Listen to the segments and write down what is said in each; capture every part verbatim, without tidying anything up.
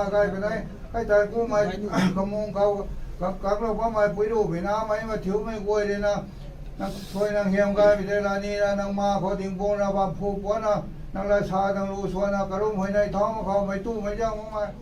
Kai kanei, kai tei kumei, kamung khou, kak, kaklou bammei pui ru bina mei ma thiumei guay rina, nang sui nang hiam gaymei tei rani na, nang ma khou dingbung na, bam phu puana, nang la sa, nang lu suana, karum huaynei thau ma khou, mei tumei zang makmei.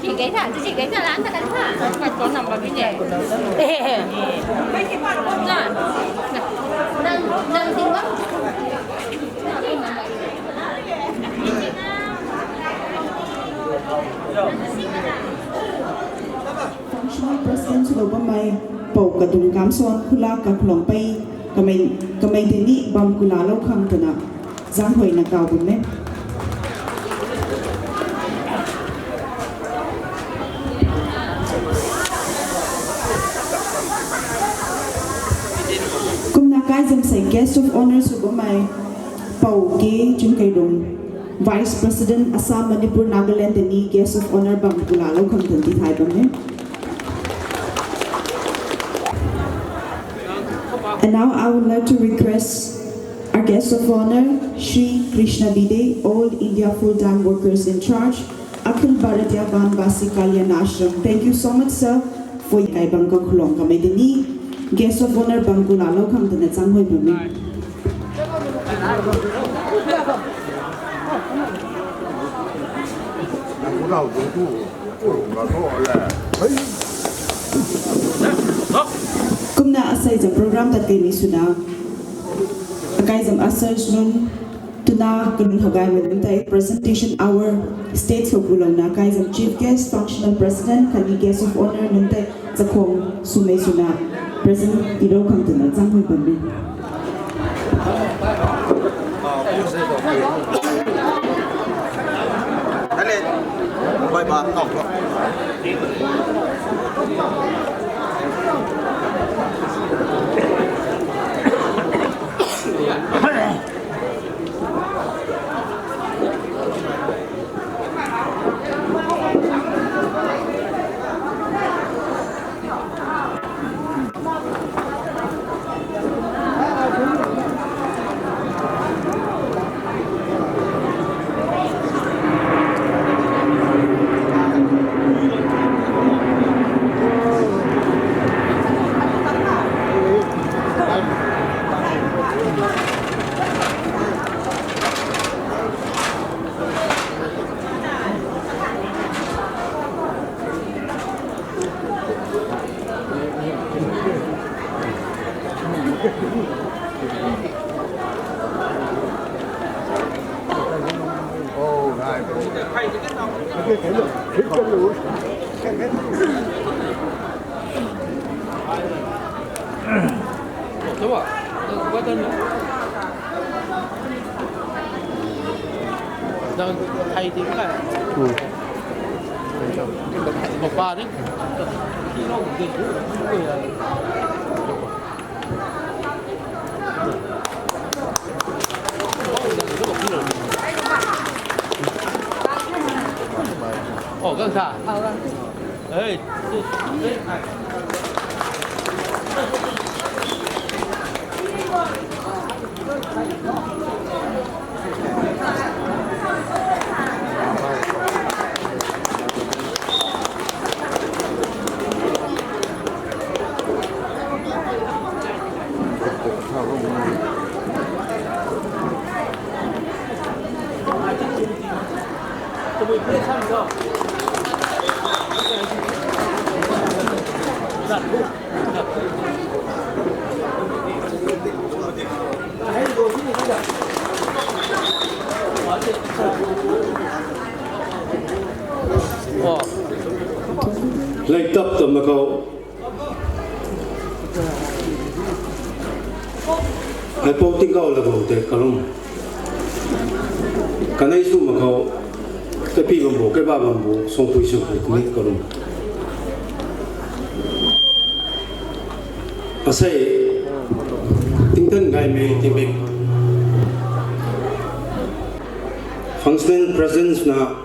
Chỉ cái thả, chỉ cái thả lán, thả cái thả. Phải có nằm vào cái nhẹ. Đang, đang xin bác. Functional President swlou bammei Pou Kadung Kamson, Khula Kakhulong Pei, kamei, kamei tei ni bam kulaalou khang twna zaenghuayna kaw bam e. Kumna kaizam sei Guest of Honour sw bammei Pou K Chungkeilung, Vice President Assam, Manipur, Nagaland tei ni Guest of Honour bam kulaalou khang twna tithay bam e. And now I would like to request our guest of honour, Shri Krishna Bide, All India Full-Time Workers in Charge, Akhil Bharatiya Banbasi Kalyan Ashram. Thank you so much, sir, for kai bam kakhulong kamei tei ni guest of honour bam kulaalou khang twna zaenghuay bam e. Kumna asei zam program tat kei ni swna, kaizam ushers nunc twna kalun hagaymei nunc tei presentation hour stage khou gulouna kaizam Chief Guest, Functional President khatni Guest of Honour nunc tei chakhwang swmei swna present tiilou khang twna zaenghuay bam e. Lei tap tam na khou. Ai pou tingkauh la bou tei kalum. Kanei sw mak khou. Kapi bam bou, kaiba bam bou, songpui sw bou, kuni kalum. Asei, Ai mei tingmik. Functional presence na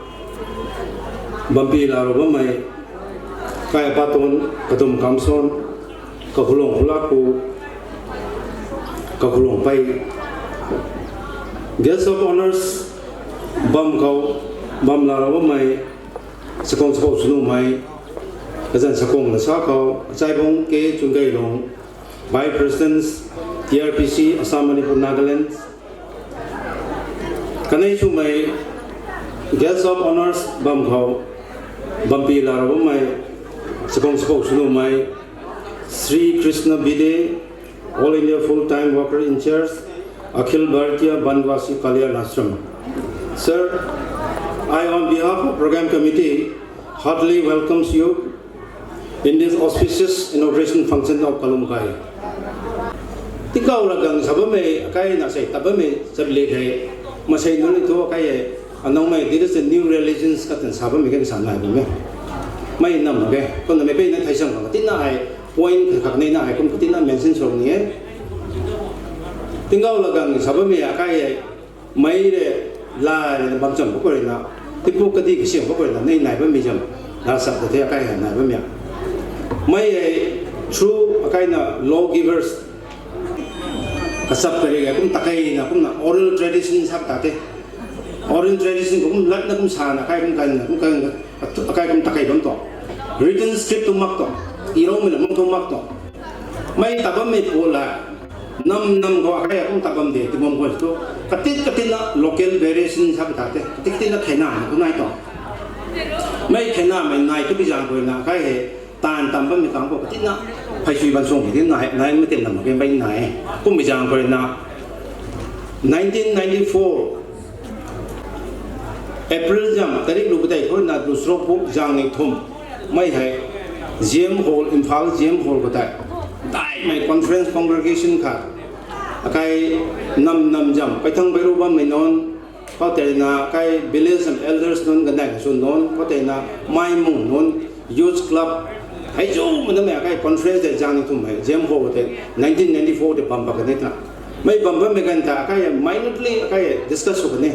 bampi laa rou bammei, kai apa tuan, katum kamson, kakhulong khulak ku, kakhulong pei. Guest of Honours bam khou, bam laa rou bammei, sakong sakong swnuhmei, kazan sakong na sa khou, Achaibung K Chungeilong, Vice President, T R P C, Assam, Manipur, Nagaland. Kanei swmei Guest of Honours bam khou, bampi laa rou bammei, sakong sakong swnuhmei, Sri Krishna Bide, All India Full-Time Worker in Charge, Akhil Bharatiya Banvasi Kalyan Ashram. Sir, I, on behalf of Program Committee, heartily welcomes you in this auspicious inauguration function of Kalumkai. Tingkauh la gang sa bammei, akai na sei tat bammei, chabli thei, masei nunc ni thu akai e, anongmei, there is a new religions katan sa bammei kan sa nai bammei. Mei nam mak ge, kumna mei pei na thai sang khang, katina ai, point khat khat nei na ai, kum katina mention sw ni e. Tingkauh la gang sa bammei, akai e, mei re, la re, bam cham pa khou rui na, tipu kadi kasiam pa khou rui na, nei nai bammei zam, la sap ta the akai hei nai bammei. Mei e, through akai na law givers, kachap kari ga, kum takei na, kumna oral tradition sak ta the. Oral tradition kum lat na kum sa na, akai kum kan na, kum kan na, akai kum takei bam tuang. Written script tu mak tuang. Iroumei la mak tu mak tuang. Mei tat bammei pu la, nam nam khou akai kum tat bam de, ti bam khou tu. Katit katit na local variation sak ta the. Katit katit na kheina na tu nai tuang. Mei kheina mei nai tu bi zang khou na, akai hei, taanv tam bammei kang khou katina, phey sui ban sung katina nai, nai mei tin lam ke mei nai. Kummei zang khou rui na, nineteen ninety-four, April zam, tarik lu padeih khou rui na, lu charuk bu zang ni thum, mei hei, G M Hall, Imphal G M Hall khou tei, daimei conference congregation khat, akai nam nam zam, Paithang Beiru bammei nunc, khou tei na, akai village and elders nunc, gandaih kasu nunc, khou tei na, Maimung nunc, youth club, hei zumei namei akai conference tei zang ni thum hei, G M Hall khou tei, nineteen ninety-four tei bam pat kan ni tha. Mei bam bammei ganv ta, akai minutely, akai discuss sw kan ni.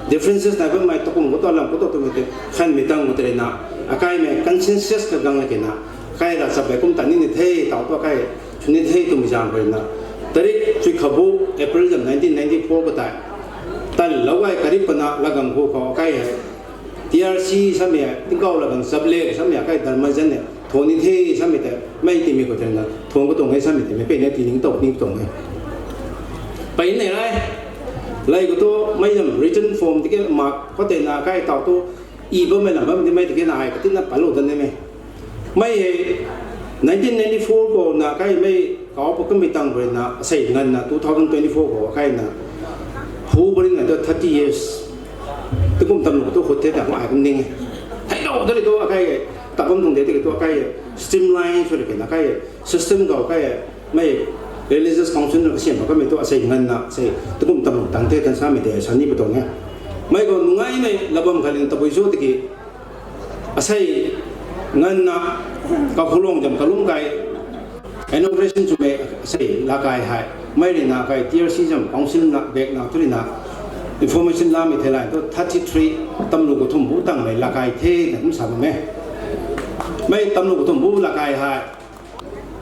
Differences nai bammei takum khou tu, lam khou tu, twmei tei, khanmei tang khou tei na, akaimei consensus kagang la ke na, akai la chap bai kum ta ni ni the, tau tu akai, sw ni the twmei zang khou rui na. Tarik chui khabu April zam nineteen ninety-four khou tei, tan lou gay karip pana lagam khou khou akai hei, T R C samei, tingkauh lagam chap le samei, akai dharma zan e, thuan ni the samei tei, mei tingmik khou tei na, thuan khou tuang e samei tei, mei pei na ti ning tow ni tuang e. Pei nei rai, lei khou tu, mei zam written form tiki mak, khou tei na akai tau tu, i bammei lam bam di mei tiki na ai, katina palou dan ni mei. Mei hei, nineteen ninety-four khou na akai mei kau pa kummei tang khou rui na, asei nganv na two thousand twenty-four khou akai na, hu baring na tu thirty years. Tikum tam lu tu khut the ta ai kum ning e. Theilou ta ri tu akai, tat bam tuang de tiki tu akai, streamline sw ri ke na akai, system khou akai, mei religious council na kasiam pa kamei tu asei nganv na, sei, tikum tam lu tang the tan samei tei sa ni pa tuang e. Mei khou nungaimei la bam khat ling tabui sw tiki, asei nganv na, kakhulong zam Kalumkai, inauguration swmei asei lakai hei, mei rui na kai T R C zam council na bak na tu rui na, information lamei thei lay tu thirty-three, tamlu kathum bu tangmei lakai the na kum sa bam e. Mei tamlu kathum bu lakai hei,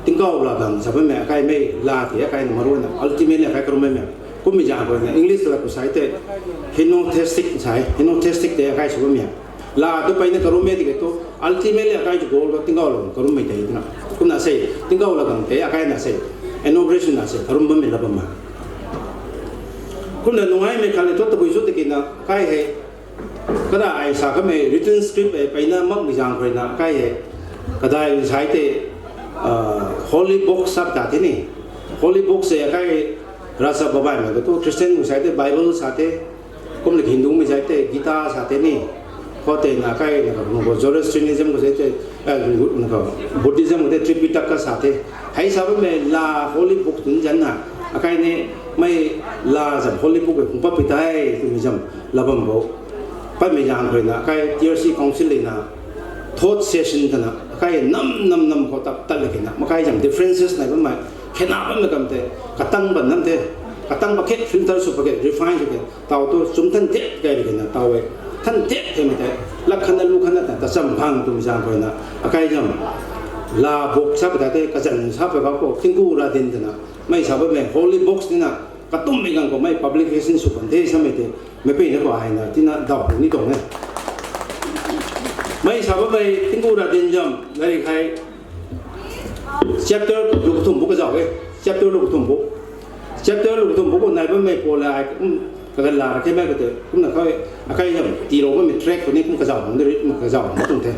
tingkauh la gang sa bammei akai mei la ti akai na maruina, ultimately akai karummei mei. Kummei zang khou na English la khou sa tei, henotheistic sa e, henotheistic tei akai sw bammei. La tu peyna karummei tiki tu, ultimately akai chu goal khou tingkauh la karummei tei na. Kumna sei, tingkauh la gang tei akai na sei, inauguration na sei, karum bammei la bam ma. Kumna nungaimei khat le tu tabui sw tiki na, akai hei, kada ai sa kamei written script e peyna makmei zang khou rui na akai hei, kadai sai tei, holy book sap ta the ni. Holy book se akai rasa babaimei khou tu Christian khou sai tei Bible sa the, kumna Hindumei sai tei Gita sa the ni. Khou tei na akai na khou Zoroastrianism khou sai tei, na khou Buddhism khou tei Tripitaka sa the. Hei sa bammei la holy book tun zan na, akai ni mei la zam holy book e kung pat pi tei twmei zam la bam bo. Patmei zang khou rui na akai T R C council le na thought session kana akai nam nam nam khou tap tat le ke na makai zam differences nai bammei khe na bam na kam the, katang ban nam the, katang pakhet filter sw pakhet refine sw ke, tau tu chum than the kai ri na tau e, than the the mi the, lak khan na lu khan na ta, ta cham khang tu mi zang khoi na, akai zam, la box sa pa ta te, kazan sa pa ka ko, tingku ra din ta na, mei sa ba me, holy box ni na, katum mi gang ko mei publication sw pan the sa mei te, mei pei na ko ai na, tina dau ni tong e. Mei sa ba mei, tingku ra din zam, lari khai, chapter lu kathum bu kazau e, chapter lu kathum bu. Chapter lu kathum bu ko nai ba mei ko la ai, um, kagan la rakhe mei ko te, kum na kau, akai zam, ti ro ba mei track ko ni kum kazau, kum de ri, kum kazau, kum tung the.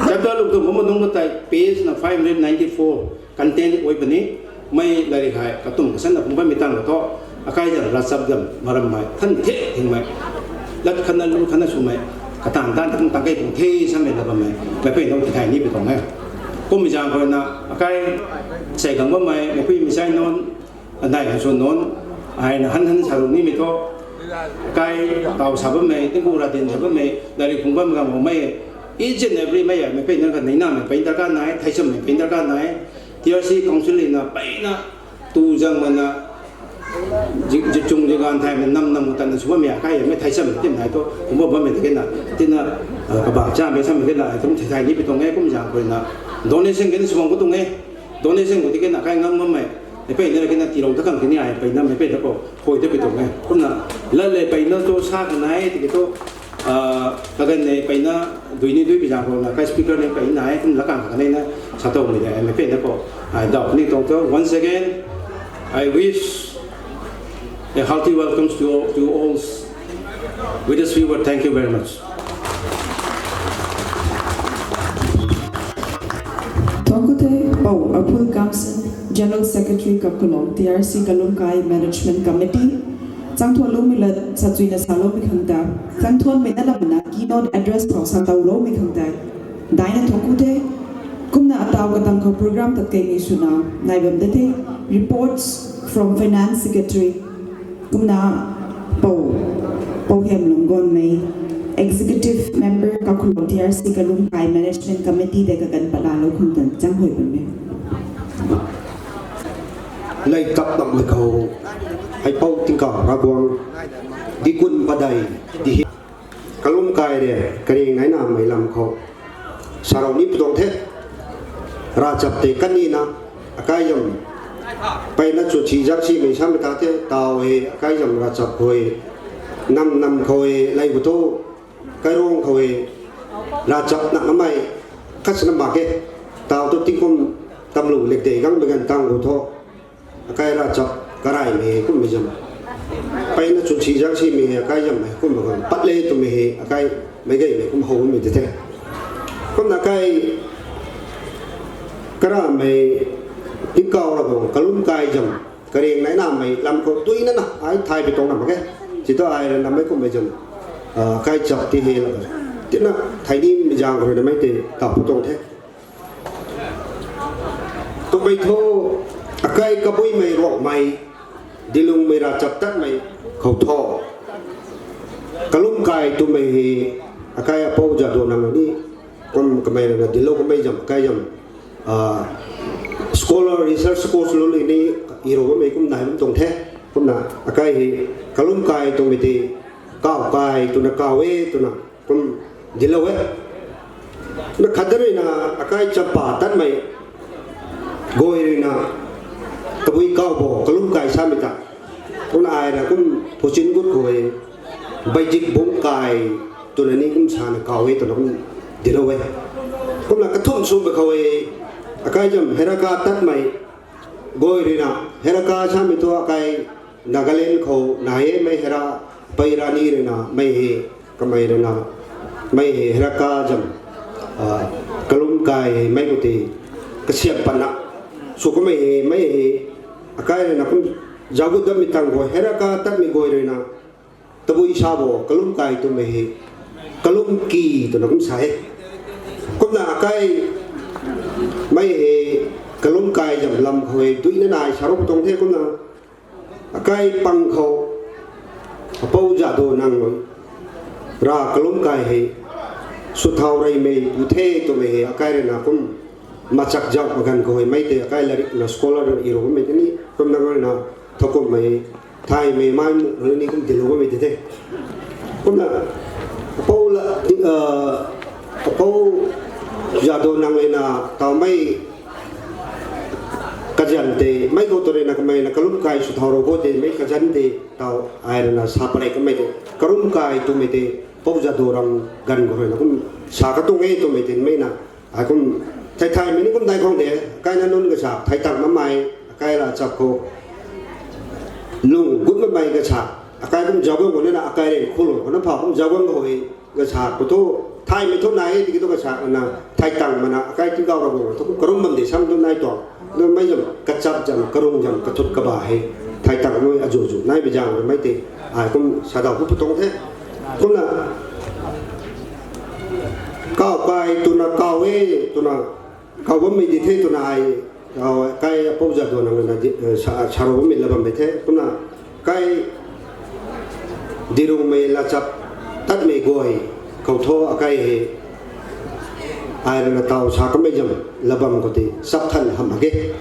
Chapter lu kathum bu ma nung ba tai, page na five hundred ninety-four, content oi pani, mei lari khai, katum kasan na kum ba mei tang ko tho, akai zam, rachap zam, maram mai, than the, thing mai, lat khan na, lu khan na sw mai, katan tan, tang, tang kai pung the, sa mei la ba mei, mei pei nung ti khai ni bi tong e. Kum mi zang ko na, akai, sai gang ba mei, mei pui mi sai non, anai han sw non, ai na han han sa lu ni mi tho, akai, tau sa ba mei, tingku ra din sa ba mei, lari kung bam gang ba mei, each and every mei, mei pei na ka nei na, mei pei darkar nai, thai sam mei pei darkar nai, T R C Council na pei na, tu zang ma na, ji, ji chung ji gan thai mei nam nam tan na sw ba mei akai, mei thai sam mei tim nai tho, kum ba ba mei te ke na, tina, ah, kabang cha mei sam mei ke na, tum thai thai ni bi tong e, kum zang ko na, donation ke na sw bam ko tung e, donation ko ti ke na, akai ngang ba mei, mei pei na ke na, ti rong ta kang ti ni ai, pei na mei pei ta ko, hoi ta bi tong e, kum na, la le pei na to sa ka nai, ti ke to, ah, kagan ne pei na, dui ni dui bi zang ko na, kai speaker ne pei na e, kum la kang ka ne na, sa to mei de, mei pei na ko, ai dau ni tong to. Once again, I wish a hearty welcome to all, to all with this viewer. Thank you very much. Thuanc ku the, Pou Apul Kamson, General Secretary Kapkulong, T R C Kalumkai Management Committee. Changthuan loumei la sa chuina sa loumei khang ta, changthuan mei na lam na keynote address phou sa tau loumei khang ta, daina thuanc ku the. Kumna atau katang khou program tat kei ni swna nai bam de the, reports from Finance Secretary. Kumna Pou, Pou Hiamlung Gonmei, Executive Member Kapkulong T R C Kalumkai Management Committee de kagan pala lou khang tan chang hoi bam e. Lei tap tap mei khou, hei Pou Tingkauh Ravguangc, di kun padei, di hi. Kalumkai re, kari ngai na mei lam khou. Sarou ni putong the. Ravchap tei kan ni na, akai zam. Pei na chu chi zak si mei sam ta the, tau he, akai zam ravchap khou e. Nam nam khou e, lei bu tho. Kairong khou e, ravchap na amei, khat na mak e, tau tu tingkum tam lu lek de gang mei gan tang bu tho. Akai ravchap karai mei kum mei zam. Pei na chu chi zak si mei akai zam mei kum mei gan. Pat le tu mei he, akai mei gay mei kum hou mei de the. Kum na akai kara mei Tingkauh Ravguangc Kalumkai zam. Kariang nai na mei lam khou tui na na, ai thai bi tong na mak e. Chi tu ai la na mei kum mei zam, ah, kai chap ti he la. Ti na, thai ni mi zang khou na mei te, tau putong the. Tu mei tho, akai kabui mei rok mei, dilung mei ravchap tat mei, khou tho. Kalumkai tu mei he, akai apou za do nang ni, kum kamei na dilou kamei zam, kai zam, ah, scholar, research scholars lu li ni, i rou mei kum nai bam tong the, kum na, akai he, Kalumkai tu mei te, kau kai, tu na kau e, tu na, kum dilou e. Na khat rui na, akai chapa tat mei, goi rui na, tabui kau bo, Kalumkai sa mei ta. Kum na ai na kum phuchin gut khou e, Baijik bung kai, tu na ni kum sa na kau e, tu na kum dilou e. Kum na kathum sw mei khou e, akai zam Heraka tat mei, goi rui na, Heraka sa mei tu akai Nagaland khou nai e mei Hera, pei ra ni rui na, mei he, kamei rui na, mei he, Heraka zam, ah, Kalumkai he, mei khou te, kasiam patna, sw kamei he, mei he, akai rui na kum, zauc gut dam mei tang khou, Heraka tat mei goi rui na, tabui sa bo, Kalumkai tu mei he, Kalumki tu na kum sa e. Kum na akai, mei he, Kalumkai zam lam khou e, dui na nai, sarou tong the kum na, akai pang khou, apou za do nang, ra Kalumkai he, sw thau rei mei, pu the tu mei he, akai rui na kum, machak zauh maganv khou hei mei tei akai larik na scholar irou bammei tei ni, kumna ngai na, thakumhmei, thaymei, mai mu, ni kum dilou bammei tei the. Kumna, apou la, ah, apou Jadonang le na, tau mei, kazan tei, mei khou tw rui na kamei na, kalum kai sw thau rou khou tei, mei kazan tei, tau, ai rui na, sa parei kamei tei, karum kai twmei tei, pou Jadonang ganv khou rui na, kum, sa katuang e twmei tei, mei na, ai kum, thai thaymei ni kum dai khang de, akai na nunc kasa, thai tang mamei, akai la chap khou, lung gut mamei kasa, akai kum Zaugang khou ni na, akai rui khulou, khou na pha kum Zaugang khou hei, kasa khou thu, thaymei thu nai e, tiki thu kasa na, thai tang mana, akai tingkauh Ravguangc thu kum karum bam de sam tu nai tuang. Nunc mei zam, kachap zam, karung zam, kathut kaba hei, thai tang nui azuh zuh nai bi zang rui mei tei, ai kum sa dau kum putong the. Kumna, kau kai twna kau e, twna, kau bammei di the twna ai, kau, kai apou Jadonang na di, eh, sa, sa rou bammei la bammei the. Kumna, kai dirungmei lachap tatmei guay khou thu akai hei, ai rui na tau sa kamei zam, la bam khou tei, chap than ham mak ge.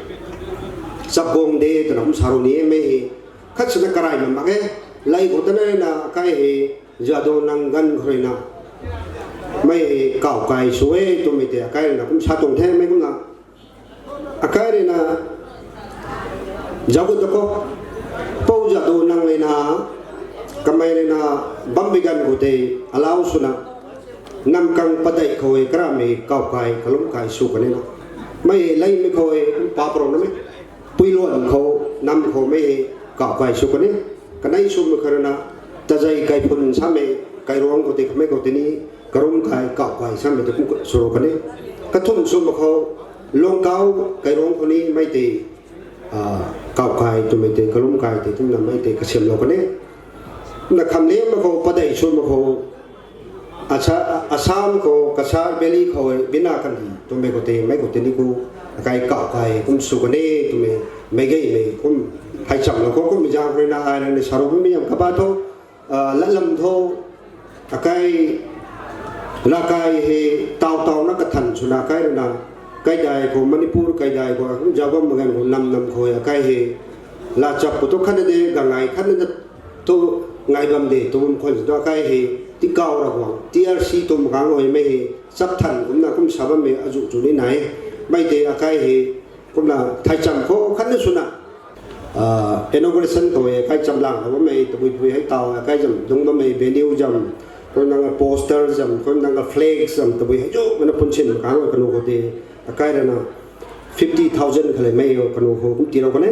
Chap guang de, twna kum sa rou ni e mei hei, khat sina karai mak mak ge. Lei khou tana na akai hei, Jadonang ganv khou rui na, mei hei kau kai sw e twmei tei akai rui na kum sa tuang the mei kumna. Akai rui na, zauc gut ta khou, pou Jadonang le na, kamei rui na, bam bi ganv khou tei, alau swna, namkang padeih khou hei karamei kau kai, kalum kai sw kan e na. Mei hei leimei khou hei, pa parou namei, puiluan khou, nam khou mei hei, kau kai sw kan e. Kanei swmei khou rui na, tazei kaiphun samei, kairuang khou tei kamei khou tei ni, karum kai, kau kai samei tei kum sw rou kan e. Kathumh swmei khou, lungkau, kairuang khou ni mei tei, ah, kau kai twmei tei, kalum kai tei, twmna mei tei kasiamlou kan e. Na khamliangmei khou, padeih swmei khou, Asa-, Assam khou, Cachar Valley khou, bina kandi twmei khou tei, mei khou tei ni khou, akai kau kai kum sw kan e twmei, meic gaymei kum, hei chamlou khou kum zang rui na, ai rui na sa rou bammei zam kaba tho, ah, latlam tho, akai, ravkai hei, tau tau na kathan swna akai rui na, kaidai khou, Manipur kaidai khou, kum zauc bam maganv khou, nam nam khou, akai hei, lachap khou tu khatna de, gangai khatna de, tu ngai bam de, tu bam khwan tu akai hei, tingkauh Ravguangc, T R C tu makang hei mei hei, chap than kumna kum sa bammei azuh chu ni nai, mei tei akai hei, kumna thai cham khou khatna swna, ah, inauguration khou hei, akai chamlang khou bammei, tabui tabui hei tau, akai zam, dungc bammei, venue zam, khou nang poster zam, khou nang flag zam, tabui hei zu, mana punsin makang hei kanu khou tei, akai rui na, fifty thousand khalei mei kanu khou kum tirou kan e.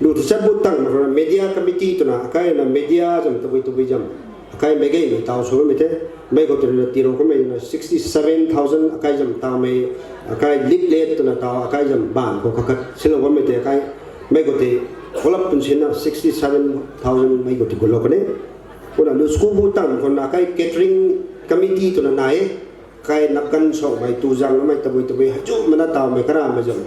Lu tu chat bu tang mak rui na media committee twna, akai na media zam tabui tabui zam, akai meic gaymei tau sw bammei the, mei khou tei rui na tirou kamei na sixty seven thousand akai zam taumei, akai leaflet twna tau, akai zam baanv khou kakhat silou bammei tei akai, mei khou tei pulap punsin na sixty seven thousand mei khou tei gutlou kan e. Kumna lu school bu tang khou na akai catering committee twna nai e. Kai napkan sokmei tu zang namei tabui tabui hei zu mana taumei karamei zam,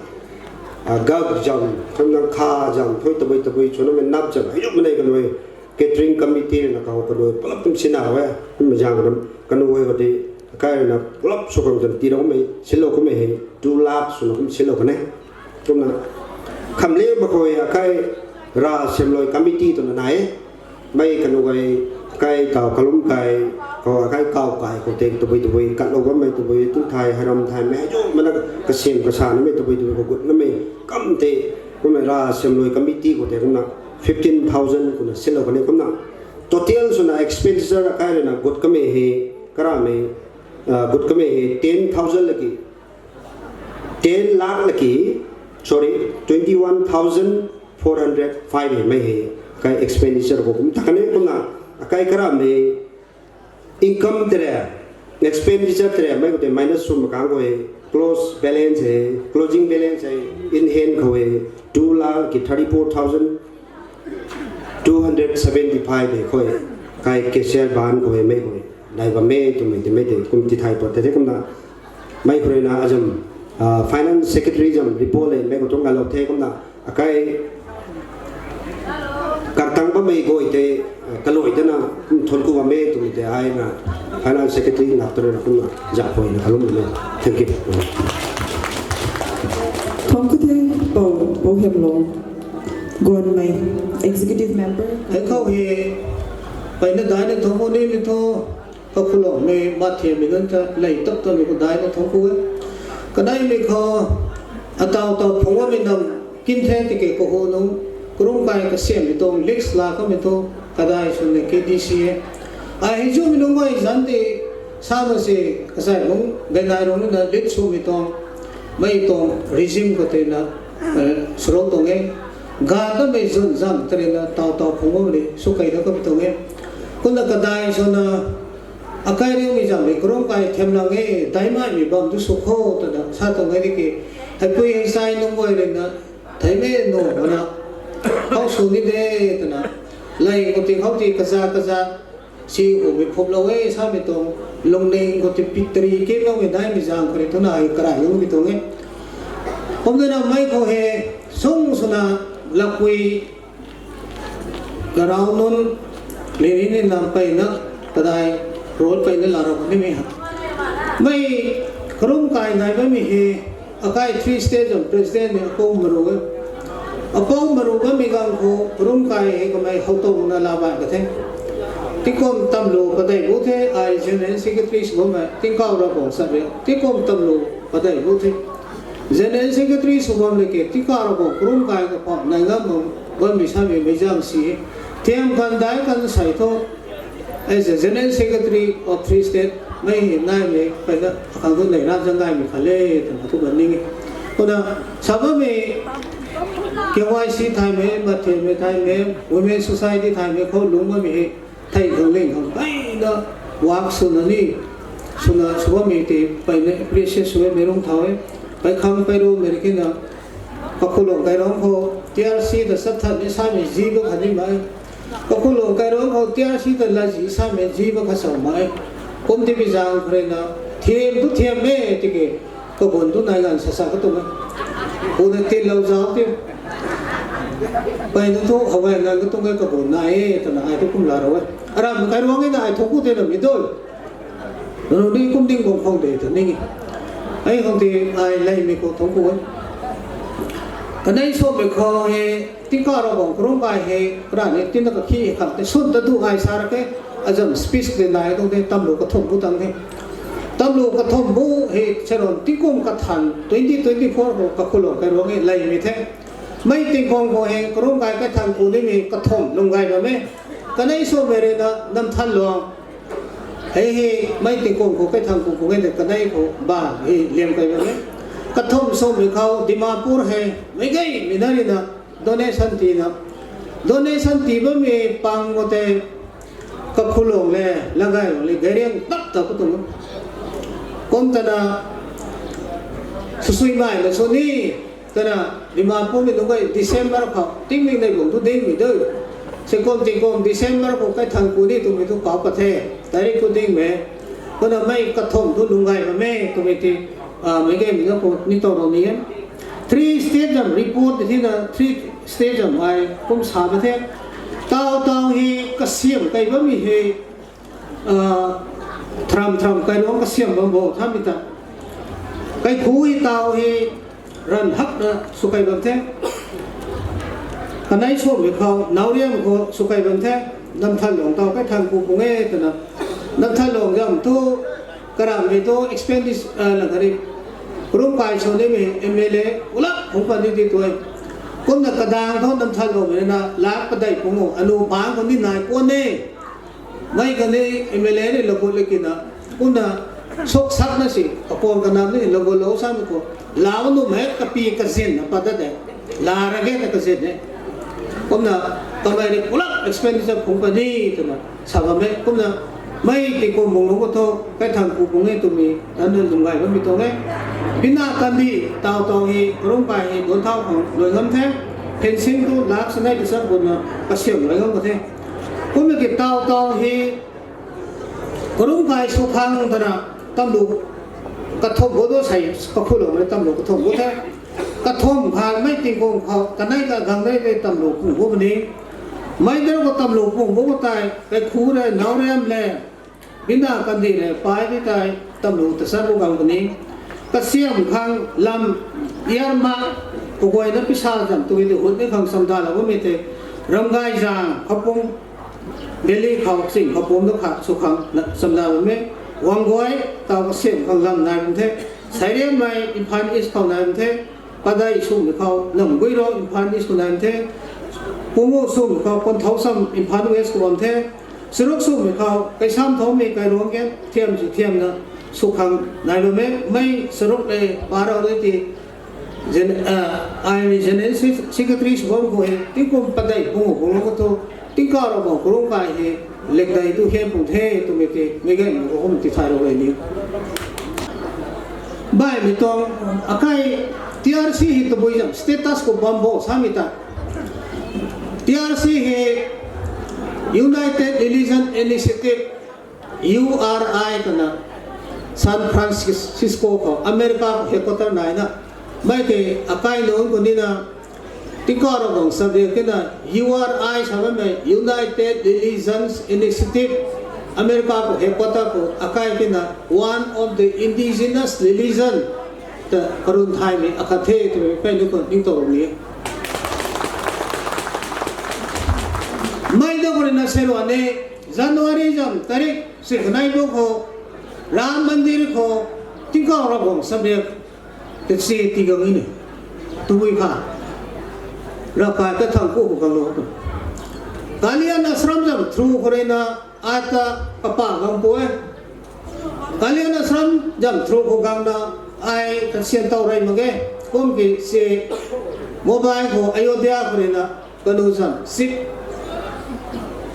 ah, gak zam, kham nang kha zam, thui tabui tabui chwnamei nap zam hei zu manei kanui catering committee na kau kanui pulap kum sina e, kum zang nam kanui khou tei, akai na pulap sw kan zam tiroumei silou kummei hei two lakh swna kum silou kan e. Kumna, khamliangmei khou akai ravsiamlou committee twna nai e. Mei kanu gay, akai tau kalum kai, khou akai kau kai khou tei tabui tabui katlou bammei tabui tu thay, hei ram thaymei hei zu mana kasiam kasa namei tabui tabui khou gut namei kam tei, kumna ravsiamlou committee khou tei kumna fifteen thousand kumna silou kan e kumna. Total swna expenditure akai rui na gut kamei hei, karamei, ah, gut kamei hei ten thousand laki, ten lakh laki, sorry, twenty one thousand four hundred five hei mei hei, akai expenditure khou kum ta kan e kumna, akai karamei income tei rui, expenditure tei rui mei khou tei minus sw makang khou hei, close balance hei, closing balance hei, in hand khou hei, two lakh ki thirty four thousand two hundred seventy five hei khou hei, kai cashier baanc khou hei mei khou hei, nai bam e twmei tei mei tei kum tithay pat tei kumna, mei khou rui na azam, ah, finance secretary zam report le mei khou tuang ngalou the kumna, akai kartang bammei guay tei, ah, kalui dana, kum thun ku bam e twmei tei ai na finance secretary na tw rui na kumna zahpui na kalum e. Thank you. Lung, Gonmei, Executive Member. Hei khou hei, mpeyna daina thungc ni ni thu, kakhuloumei, mathiammei nunc ta lei tap tamei khou daina thungc ku e. Kaneimei khou, ataw taw phungc bammei nam, kin the tiki kahu nunc, karum kai kasiammei tuang list la kamei thu, kadai swna K D C e. Ai hei zumei nunc guay zanc ti, sa na se, kasai nunc, gainai rung na list swmei tuang, mei tuang regime khou tei na, eh, swrou tuang e. Ga tamei zun zam tei na taw taw phungc bammei ni, sw kei da kamei tuang e. Kumna kadai swna, akai riumei zam ni, karum kai thiam lang e, daimaimei bam tu sw kho, twna sa tuang e tiki, heipui hei sai nunc guay rui na, theimei nu mana, khou sw ni de, twna, lei khou ti khou ti kaza kaza, si humei phumlou e, samei tuang, lungning khou ti pitri kimloumei daimei zang khou rui twna hei karai lungmei tuang e. Kumna mei khou hei, sung swna, lakpui, karau nunc, lini ni nam mpeyna, kadai, role mpeyna la rau nimei ha. Mei, karum kai nai bammei hei, akai three state zam president ni apou maru e. Apou maru bammei gang khou, karum kai hei kamei how tuang na la bai ka the. Tingkum tamlu padei bu the, ai general secretary sw bammei, Tingkauh Ravguangc sa re. Tingkum tamlu padei bu the. General secretary sw bam le ke, Tingkauh Ravguangc karum kai kapou, nai ngam bam, bammei samei mei zam si. Thiam kan dai kan sai thu, as a general secretary of three state, mei hei naimei, mpeyna, akhang tu nei ra zang gaymei khat le, twna thu ban ning e. Kumna, sa bammei, K Y C thaymei, mathiammei thaymei, Women Society thaymei khou lungc bammei hei, thei khang ling khang mpeyna, work swna ni, swna sw bammei ti, mpeyna appreciate sw e, mei rung thau e, mpey khang mpey rumei rui kina, kakhuloumei kairuang khou, T R C ta sat than ni samei zi ba khat ni mei. Kakhuloumei kairuang khou, T R C ta lazi samei zi ba khat sau mei. Kum ti bi zang khou rui na, thiam tu thiam e, tiki, kabun tu nai ganv sa sa ka tuang e. Kumna tinlou zauc ti. Mpeyna thu, hawai nganv ka tuang e kabun nai e, twna ai thu kum la rau e. Aram kairuang e na ai thungc ku ti na mi doi. Nanu ni kum ding bam khang de tw ning e. Ai khang ti ai leimei khou thungc ku e. Kanei swmei khou hei, Tingkauh Ravguangc karum kai hei, kara ni tina kakhi hei khang tei swn ta tu ai sa ra ke, azam speech tei nai tuang the, tamlu kathumh bu tang the. Tamlu kathumh bu hei, charon tingkum kathan twenty twenty-four khou kakhuloumei kairuang e leimei the. Mei tingkum khou hei, karum kai kathang ku nimei kathumh lung gay bam e. Kanei swmei rui na, Namthanlong. Hei hei, mei tingkum khou kaithang ku ku nge de kanei khou ba hei liam kai bam e. Kathumh swmei khou Dimapur hei, mei gaymei na rui na, donation tina. Donation tii bammei pang khou tei, kakhuloumei le, lagaylou le, gayriang tap ta ku tuang. Kum tana, swsuimei la sw ni, twna, Dimapur mei nunc guay December khou, tingmei nei guang tu dingmei de. Seikum tingkum December khou kaithang ku ni twmei tu kau pat the, tarik ku dingmei. Kumna mei kathumh tu lung gay bam e twmei ti, ah, mei gaymei na khou ni tow rou ni e. Three state zam report ti na, three state zam ai kum sa ba the. Taw taw hei kasiam kai bammei hei, ah, tharam tharam kairuang kasiam bam bo thamei ta. Kaikhu hei taw hei ranv hakna sw kai bam the. Kanei swmei khou, Naoriam khou sw kai bam the. Namthanlong taw kaithang ku pung e twna. Namthanlong zam tu, karamhmei tu expenditure, ah, lang kari. Karum kai sw nimei M L A ulap phungc pat ni ti tu e. Kumna kadaeng thu Namthanlongmei na lak padeih pung o, anu bang khou ni nai puan e. Mei khatni M L A ni lagut le kina, kumna suk sakna si, apuang kanam ni lagutlou samei khou, lau numei kapi kazin na pat ta de, la ra ge ta kazin e. Kumna, kamei ni pulap expenditure phungc pat ni, twna sa bam e, kumna, mei tingkum bung lung khou thu, kaithang ku pung e twmei, tanna lung gay bammei tuang e. Bina kandi, taw taw hei, karum kai hei, duanc thau khang, luai ngam the, fencing tu lak sanei ta chak gutna, kasiam luai ngam ka the. Kumna ki taw taw hei, karum kai sw khang twna, tamlu, kathumh bu tu sei, kakhuloumei tamlu kathumh bu the. Kathumh khat mei tingkum khou, kanei kagang nei tei tamlu pung bu ni. Mei dar khou tamlu pung bu tei, Kaikhu le, Naoriam le, Bina kandi le, pai di tei, tamlu ta sa bu gang puni. Kasiam khang lam, earmark, Kaguayna pisa zam tu di hut ni khang chamdalou bammei tei, Ramgaizang, Khapum, Delhi khou ching Khapum da khat sw khang na chamdalou bammei, Wangguay, taw kasiam khang lam nai bam the, Sairiammei, Imphal East khou nai bam the, Padei swmei khou, Namguiro, Imphal East khou nai bam the, Pungu swmei khou, Konthou sam, Imphal West khou bam the, Charuk swmei khou, Kaisam Thaumei, Kairuang Gen, thiam si thiamna, sw khang nai bam e, mei charuk le, parou de ti, Gen-, ah, ai ni General Se-, Secretary sw bam khou hei, tingkum padei pung khou lou khou thu, tingkauh Ravguangc khou lou kai hei, lekdei tu hian pung the twmei tei, mei ganv khou kum tithaylou rey ni. Baihmei tuang, akai T R C hei tabui zam status khou bam bo samei ta. T R C hei United Religion Initiative, U R I twna San Francisco khou, America khou headquarter naina, mei tei akai nunc khou nina, tingkauh Ravguangc subject tina, U R I sa bammei United Religions Initiative, America khou headquarter khou akai tina, one of the indigenous religion ta karun thaymei akhat the twmei pei nunc khou ningtow ni. Mei da khou ruina sei ruan e, January zam tarik si kanei bu khou, Ram Mandir khou, tingkauh Ravguangc subject, tei si tigang ni, tabui kha, ravkai ta thang ku khou gang lou tu. Kalyan Ashram zam through khou ruina, ata kapa gang pu e. Kalyan Ashram zam through khou gangna, ai kasian tow rey mak ge, kum ki si, Mumbai khou Ayodhya khou ruina, kanu zam sip,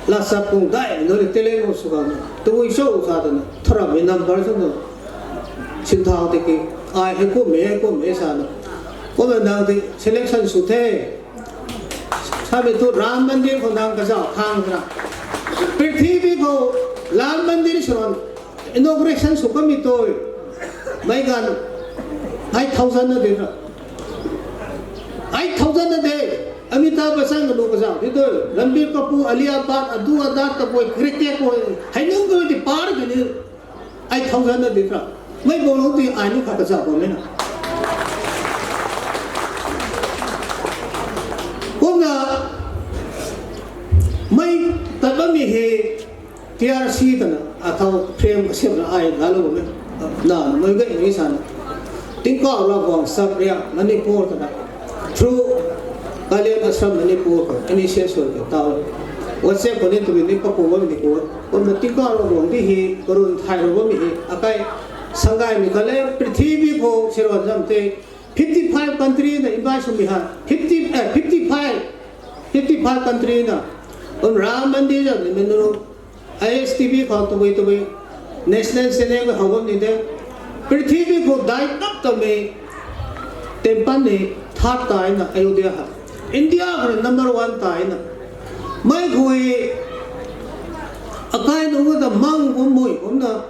lasap kung daimei nunc ni tele khou sw gangna, tabui cho sa twna, tharamhmei number swna, sinthau tiki, ai hei kummei, hei kummei sana, kumna nang tei selection sw the, samei tu Ram Mandir khou nang kazauh khang twna. Prithibi khou Ram Mandir sw ruan inauguration sw kamei tu, meic ganv eight thousand na di ra. Eight thousand na de, Amitabh Bachchan kanu kazauh di tu, Ranbir Kapoor, Alia Bhatt, adu ada, tabui cricket khou, hei nunc tu di par di ni, eight thousand na di ra. Mei bou lou ti ai ni khat kazauh bammei na. Kumna, mei tat bammei hei, T R C twna, athau frame kasiamna ai laalou bammei, na, mei gaymei sana. Tingkauh Ravguangc Sabria Manipur twna, through Kalyan Ashram Manipur khou initiate sw kata. WhatsApp khou ni twmei ni paku bammei ni ku. Kumna tingkauh Ravguangc di hei, karun thaylou bammei hei, akai, sanggaymei khat le, prithibi khou sei ruan zam tei, fifty five country na invite swmei ha, fifty, eh, fifty five, fifty five country na, kum Ram Mandir zam ni mei nunc, I S T V khou tabui tabui, national channel khou how bam ni de, prithibi khou dai tap tamei, temple ni third taina Ayodhya ha, India khou number one taina, mei khou akai nunc ta mang kum mui kumna,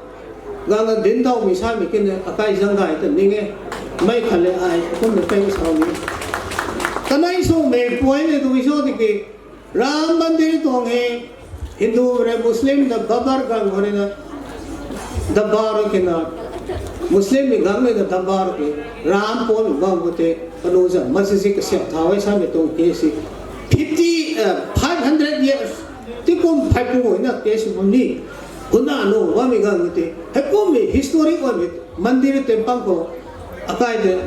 gangna dinc tawmei samei kina akai zanggay ta ning e, mei khat le ai kumna tei sa ni. Kanei swmei point ni tabui cho tiki, Ram Mandir tuang hei, Hindu rui Muslim na babar gang khou ruina, dabar kina, Muslimmei gang ruina dabar ki, Ram pon gang khou tei, kanu zam masjid kasiam thau e samei tuang ke si, fifty, eh, five hundred years, tingkum phey pu na ke si bam ni, huna nu bammei gang khou tei, heikummei history bammei, mandir temple khou, akai tei,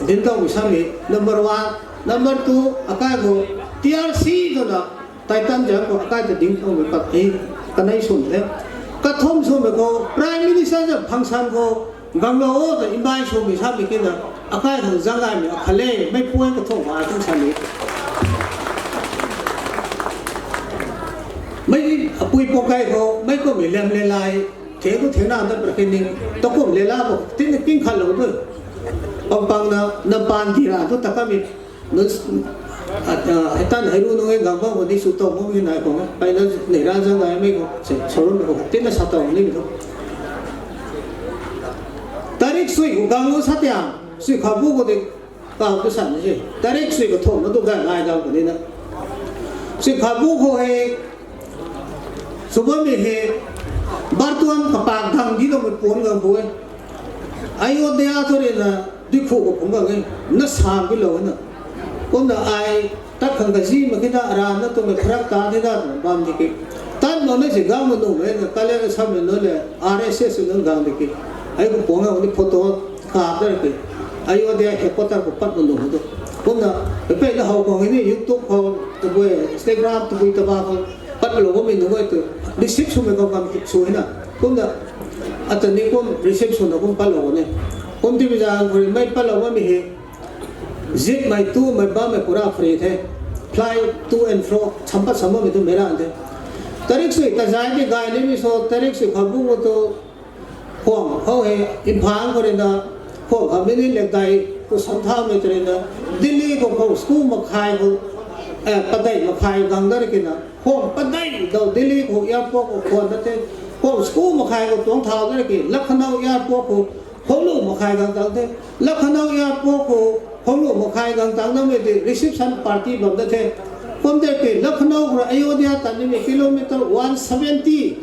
dinc tawmei samei, number one, number two, akai khou, T R C twna, title zam khou akai tei dinc tawmei pat hei, kanei swmei the. Kathumh swmei khou, Prime Minister zam function khou, ganglou o ta invite swmei samei kina, akai khang zanggaymei akhat le, mei point kathumh ai kum sa ni. Mei apui pakai khou, mei kummei lam le lai, the tu the na ta pra khe ning, ta kum le la bo, tina king khatlou tu. Pang pang na, na pan di ra tu ta kamei, nunc, ah, ah, hei tan hei ru nunc e gang bam khou di sw tow mak ni nai khou, mpeyna neih ra zang gaymei khou, se, sorum khou, tina sa tow ni mi thu. Tarik sui khou gang o sa tiang, sui kha bu khou di, kau tu san ni se. Tarik sui kathumh na tu gan nai dau khou ni na. Sui kha bu khou hei, sw bammei hei, bartuan kapak gang di loumei puan gang bu e. Ayodhya thu ruina, dui khu khou phungc gang e. Na sa kilou na. Kumna ai tat khang kazi mak khe na, aram na tuang le pharak ta the na bam di ki. Tat mak na si gang ma nung le, kale na sam le no le, R S S nunc gang di ki. Ai ko pong na ni photo ka dar ki. Ai o de headquarter ko pat ma nung tu. Kumna pe na how ko ni YouTube ko, tabui Instagram tabui taba ko pat lo ko mi nung ai tu. Receipt sw me ko kam sw na. Kumna ata ni kum receipt sw na kum pat lo ni. Kum ti bi jang ko mai pat lo mi he. Zip mai tu mai bam mai pura free the. Fly to and fro, champat samam tu mera the. Tarik sui ta zai di gai ni mi so, tarik sui kha bu tu khwang khou hei, Imphal khou rui na, khwang kha mi ni lek dai, ku sam tha mei tari na, Delhi khou khwang school makhai khou, eh, padei makhai gang dar ki na, khwang padei dau Delhi khou airport khou khwan na the, khwang school makhai khou tuang thau dar ki, Lucknow airport khou, khwang lu makhai gang tang the, Lucknow airport khou, khwang lu makhai gang tang na mei di reception party bam da the, kum de ki, Lucknow khou Ayodhya tan ni mi kilometer one seventy,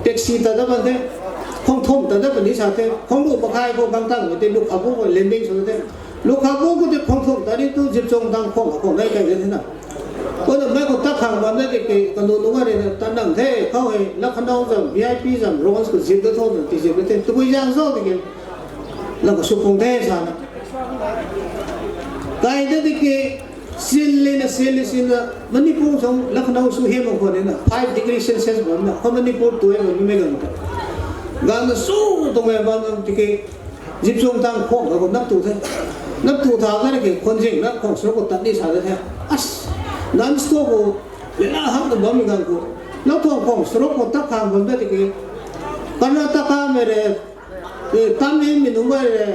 taxi ta da ban the, khwang thum ta da ban ni sa the, khwang lu makhai khou gang tang mei di, lu kha bu khou landing sw the, lu kha bu khou di khwang thum ta ni tu zip chung tang khwang khou nai kai de the na. Kumna mei khou tat khang bam na di ki, kanu nunga rui na tat nang the, khou hei, Lucknow zam, V I P zam, Rose khou zip da tho na, ti zip da the, tabui zang zo di ki, lang khou sw pung the sa na. Kai da di ki, sin le na, sin le sin na, Manipur song, Lucknow sw he mak khwan ni na, five degree Celsius bam na, khou Manipur tu e bam ni mei gang ta. Gang na su tuang e bam na di ki, zip chung tang khwang khou nap tu the. Nap tu tha na ki, khwan zing na khwang srok khou tat ni sa de the. As, non-stop khou, le na hak na bam mi gang khou. Na tuang khwang srok khou tat khang bam da di ki, Karnataka mei re, eh, Tamil mei nunc gay re,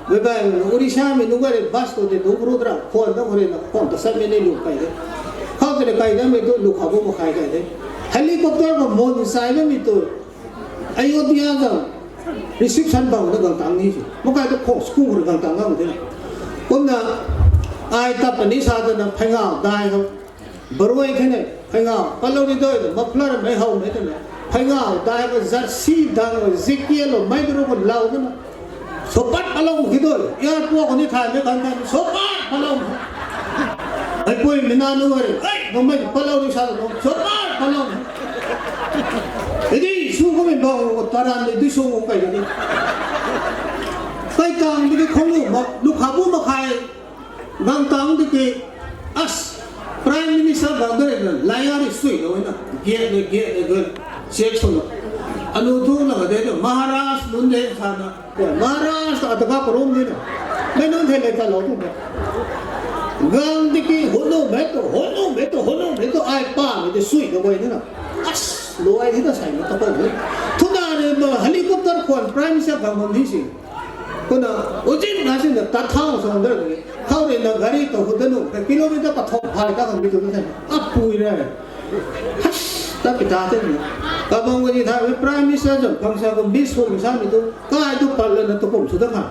Mumbai mei nunc, Odisha mei nunc gay re, bus khou de dungc khru dra, khwan da khou rui na, khwang ta sat mei ni lu kai de. Khou tei kai da mei tu lu kha bu makhai kai de. Helicopter khou mon sai na mi tu, Ayodhya zam, reception bam na gang tang ni si. Makai tu khwang school khou gang tang gang de. Kumna, ai tat pa ni sa ta na, phey ngau dai khou. Baruai the ne, phey ngau, patlou ni doi, muffler mei how mei te ne. Phey ngau dai khou jersey dang, zikialo, mei duru khou lau de na. Sopat patlou ki doi, airport khou ni thay mei khan khan, sopat patlou. Ai pui mi na nu re, ai, nang mei patlou ni sa lo, sopat patlou. Edi, su khou mei bau, taran ni, di su khou kai ni. Kai tang di khou lu ma, lu kha bu makhai. Gang tang di ki, as, Prime Minister gang de na, layar sui lo na, gate le, gate le, gate, check sw lo. Anu thu na de na, Maharaj nunc de sa na, Maharaj ta ataka parum di na, mei nunc the le ta lo tu na. Gang di ki, hunu mei tu, hunu mei tu, hunu mei tu, ai pa mei de sui lo boi na. As, lo ai di ta sai na ta pa ni. Thu na re ma, helicopter khwan, Prime Minister gang bam di si. Kumna, ujin na sin na tat thau sang dar de. Khou rui na gari ta hu da nu, kilometer pathum phai ta kan bi tu na. Apui re. Has, ta pi ta te ni. Kabang ni tha, Prime Minister zam, bang sa ko bis ko sa mi tu. Kai tu pal na tu kum su da kha.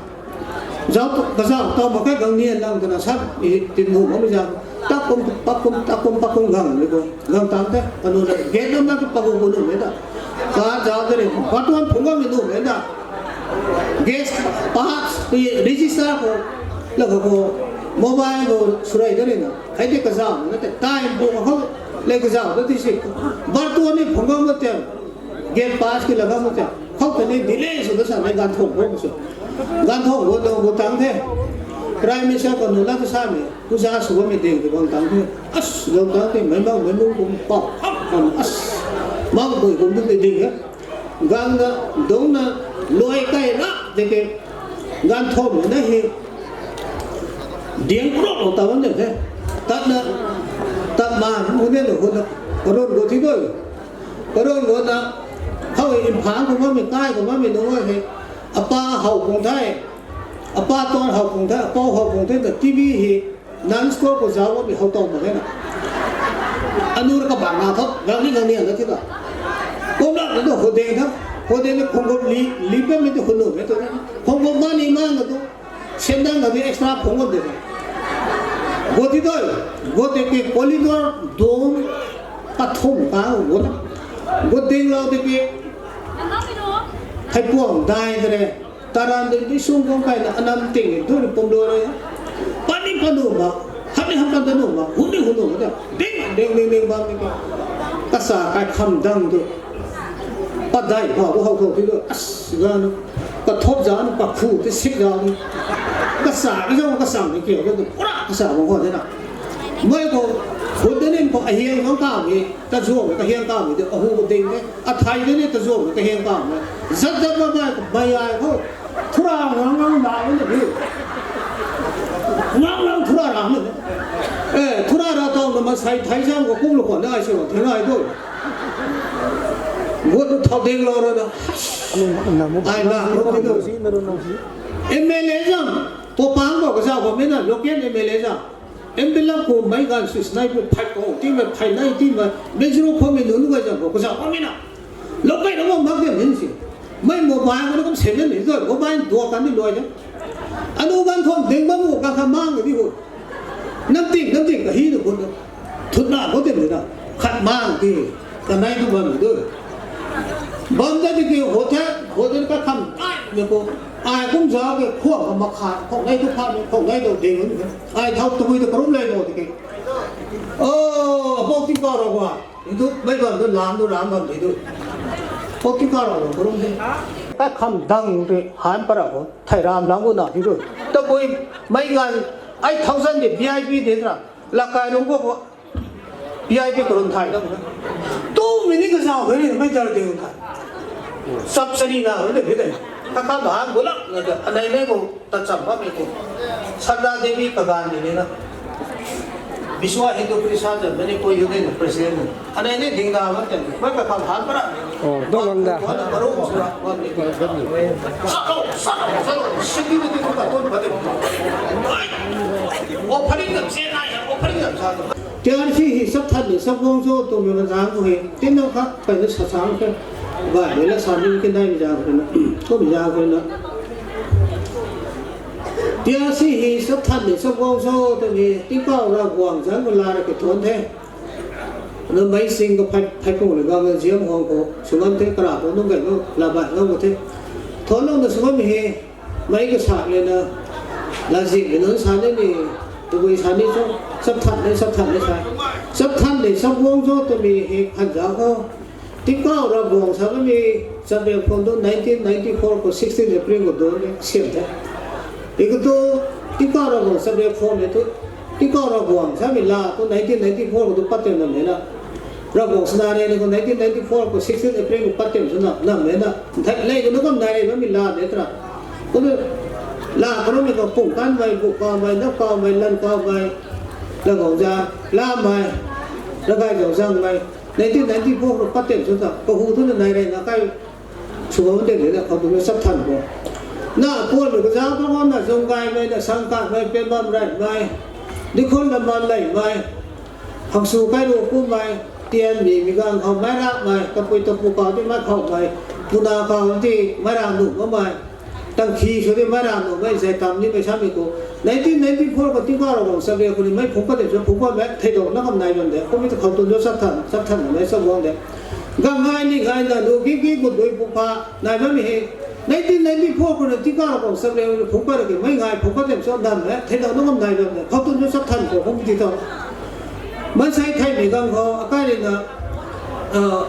Zau tu, ka zau tau ma kai gang ni lang ta na sa, i tin nu ma mi zau. Takum, pakum, takum, pakum gang ni ko. Gang tang te, kanu na, gate nam na tu pakum ko nu me da. Ka zau de re, batuan phung gang ni nu me da. Gate pass, register khou, la khou, mobile khou, surai da re na. Ai de kazauh na te, time bu khou, le kazauh da ti si. Bar tu ni phung gam te, gate pass ki la gam te. Khou ta ni delay sw da sa, le gan thong khou sw. Gan thong khou dong khou tang the. Prime Minister khou nu la ka sa mi, puja sw mi ding ki bang tang the. As, dong tang the, mei bang, mei bang kum pau, ap, kum as. Mang koi kum tu ding e. Gang na, dong na, luai kai na, de ke, gan thom na hi, diang krok lo ta wan de the. Tat na, tat ma, mu ne lo, hu na, karon go thi do. Karon go na, hau Imphal ko ma mi, kai ko ma mi, nung he, apa hau kung thai, apa ton hau kung thai, apa hau kung thai, na T V hi, Non-stop khou zauc mi how tau mak e na. Anu ra kabang na tho, gang ni gang ni na thi ta. Kum la na tu hodeng tha, hodeng ni khong gop li, li pe mi tu hunu me tu. Khong gop ma ni ma na tu, sendang na tu extra khong gop de. Go ti doi, go te ke corridor dong, pathum ka go ta. Go ding lau te ke, thai puang dai de re. Taran dui dui sung kong kai na anam ting e, dui pum dui re. Pani panu ma, Ai hak kan ta nuh ma, hun ni hun nuh ma ta. Ding, ding, ding, ding, bam ni ka. Kasa kai kham dang tu. Padai pha, bu hau thou ti tu. As, gan. Kathop zan, pakhu, ti sik zan. Kasa, ka zan, kasa ni ke, ka tu. Pura kasa bang ko de na. Mai ko, hun de nin ko, ahiang hang ka mi, ta zuang, ka hiang ka mi, de, ahu ko ding de. Athai de ni ta zuang, ka hiang ka mi. Zat zat ma mai, mai ai ko. Thura ngang ngang na ni. Ngang ngang thura ra ni. Eh, thura ra tau na ma sai thai zam ko kum lo ko na ai se wa thai nai do. Ngut thau ding lo ra da. Ai na ro ni do. M L A zam, to pang ko ka zau ko mi na, local M L A zam. Envelope ko mai gan sui snai ko phai ko, ti ma phai nai, ti ma, mezro ko mi nun ko zam ko, ka zau ko mi na. Lo kai lo mak de min si. Mai mobile ko kum semen ni zoi, mobile dua kan ni loi de. Anu gan thom ding bam ko ka kha mang di ho. Nam ting, nam ting ka hi nu ko. Thut na ko de na. Khat mang di. Ka nai du bam du. Bam da di ki hotel, hotel ka kham ai ni ko. Ai kum za ke khua ka ma kha, khou nai tu kha, khou nai tu ding ni. Ai thau tu bui tu karum lai mo di ki. Oh, bok ting ka ro wa. Itu, mai bam tu lam tu lam bam di tu. Pok ki ka ro lo, rum di. Ka kham dang di, han para ko, thai ram lam ko na di tu. Tabui, mai ngan, ai thousand di V I P di tra. Lakai rum ko ko, V I P ko rum thai dang. Tu mini ka zau hei, mai jar di rum thai. Sab sari na, rum di di. Ka ka ba, gulak, na, anai nai ko. Tacham bammei khou Sardar Devi kaganv ni na, Vishwa Hindu Parishad Manipur Union President. Anei ni dingna bam tei, mei kakhang han para. Oh, dong lang da. Wana maru sura bam ni. Salo, salo, salo, security tu ka tun ba de. Offering nam se nai, offering nam sa. T R C hei sap than ni sap guang cho twmei ma zang khou hei, tin nang kha, kai na sa sang khe. Bai, ni la sa ni ke nai mi zang khou na, kum zang khou na. T R C hei sap than ni sap guang cho twmei, tingkauh Ravguangc zang khou la ra ke thuan the. Na mei sing ka phai, phai pung le gang na ziam huang khou, sw ngam the, kara khou nung gay no, la bai ngam khou the. Thuan nung na sw ngam hei, mei ka sa le na, la zik le nunc sa ni ni, tabui sa ni cho, sap than ni, sap than ni sa. Sap than ni, sap guang cho twmei hei khan za khou. Tingkauh Ravguangc sa bammei, chabiak phone tu nineteen ninety-four khou sixteen April khou dun ni siam the. Iku tu, tingkauh Ravguangc chabiak phone ni tu, tingkauh Ravguangc samei la tu nineteen ninety-four khou tu pat tem nam ni na. Ravguangc sana re ni khou nineteen ninety-four khou sixteen April khou pat tem sw na, nam ni na. Nthai lei tu na kam nai re bammei la ni tra. Kum la khou mi khou pung kanmei, bu kaumei, nap kaumei, lan kaumei, Ravguangc za, lamei, Ravgay zau zangmei. Nineteen ninety-four khou pat tem sw ta, kahu tu na nai re na kai sw bam de le na, khou tu na sap than khou. Na, kuan mei kaza khou na, Zunggaymei na, Sangkatmei, Pembam Raimei, Dikhon Lamman Leimei, Hangsu Kairu Kummei, Tianmei mi gang khou Meirakmei, Kapui Tapu kau ti Meikhouhmei, Puna kau ti Meira Nu Mamei, Tangkhi sw ti Meira Nu Mei, zai tam ni mei samei khou. Nineteen ninety-four khou tingkauh Ravguangc chabiak khou ni mei phungc pat de cho, phungc pat mei, theidau na kam nai bam de, kum mi ta khou tun cho sap than, sap than mei sap guang de. Gam ngai ni ngai na, lu ki ki khou dui pu pha, nai bammei hei. Nineteen ninety-four khou na tingkauh Ravguangc chabiak khou ni phungc pat de, mei ngai phungc pat de cho, nam le, theidau na kam nai bam de, khou tun cho sap than khou, kum ti tho. Mansei theimei gang khou, akai rui na, ah,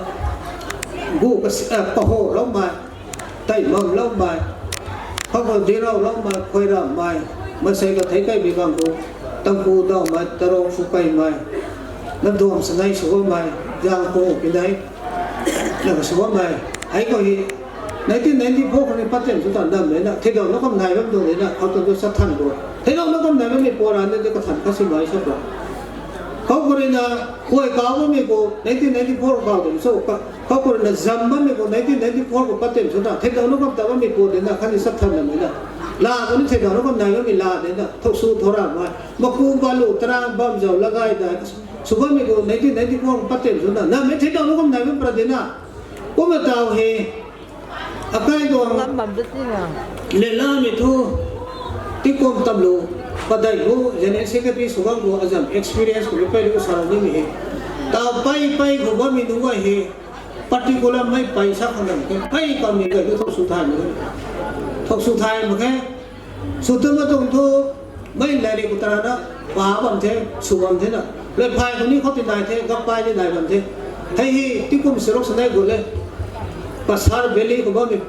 gu ka, ah, paho loumei, tei mam loumei, khou khou dirou loumei, khuai rammei, mansei ka thei kaimei gang khou, Tangku Daumei, Tarou Phukaimei, Namduam Sanei sw bammei, Zangpu Pinei, na ka sw bammei, hei khou hei, nineteen ninety-four khou ni pat tem sw ta nam le na, theidau na kam nai bam tuang le na, khou tun cho sap than khou. Theidau na kam nai bammei pora ni de kathan kha simei sa khou. Khou khou rui na, khuay kau bammei khou, nineteen ninety-four kau tun cho ka, khou khou rui na zam bammei khou, nineteen ninety-four khou pat tem sw ta, theidau na kam ta bammei pora de na, khatni sap than nam le na. La khou ni theidau na kam nai bammei la de na, thok sw thou ramei, maku balu, tarang bam zau, lagai dai, sw bammei khou, nineteen ninety-four khou pat tem sw na, namei theidau na kam nai bam pora de na. Kumna tau hei, akai tuang, lelamei thu, tingkum tamlu, padeih hu, General Secretary sw bam khou azam experience khou pei lu sa nimei hei. Tau pei pei khou bammei nunc guay hei, particular mei pei sa khang dam khe, pei kammei gay thu thok sw thay mak khe. Thok sw thay mak khe. Sw tu ma tuang thu, Mei lairik khou tana pa bam the, sw bam the na. Loi phay khou ni khou ti nai the, gap pai ni nai bam the. Hei hi, tingkum siruk sanei gu le. Pasar Valley khou bammei,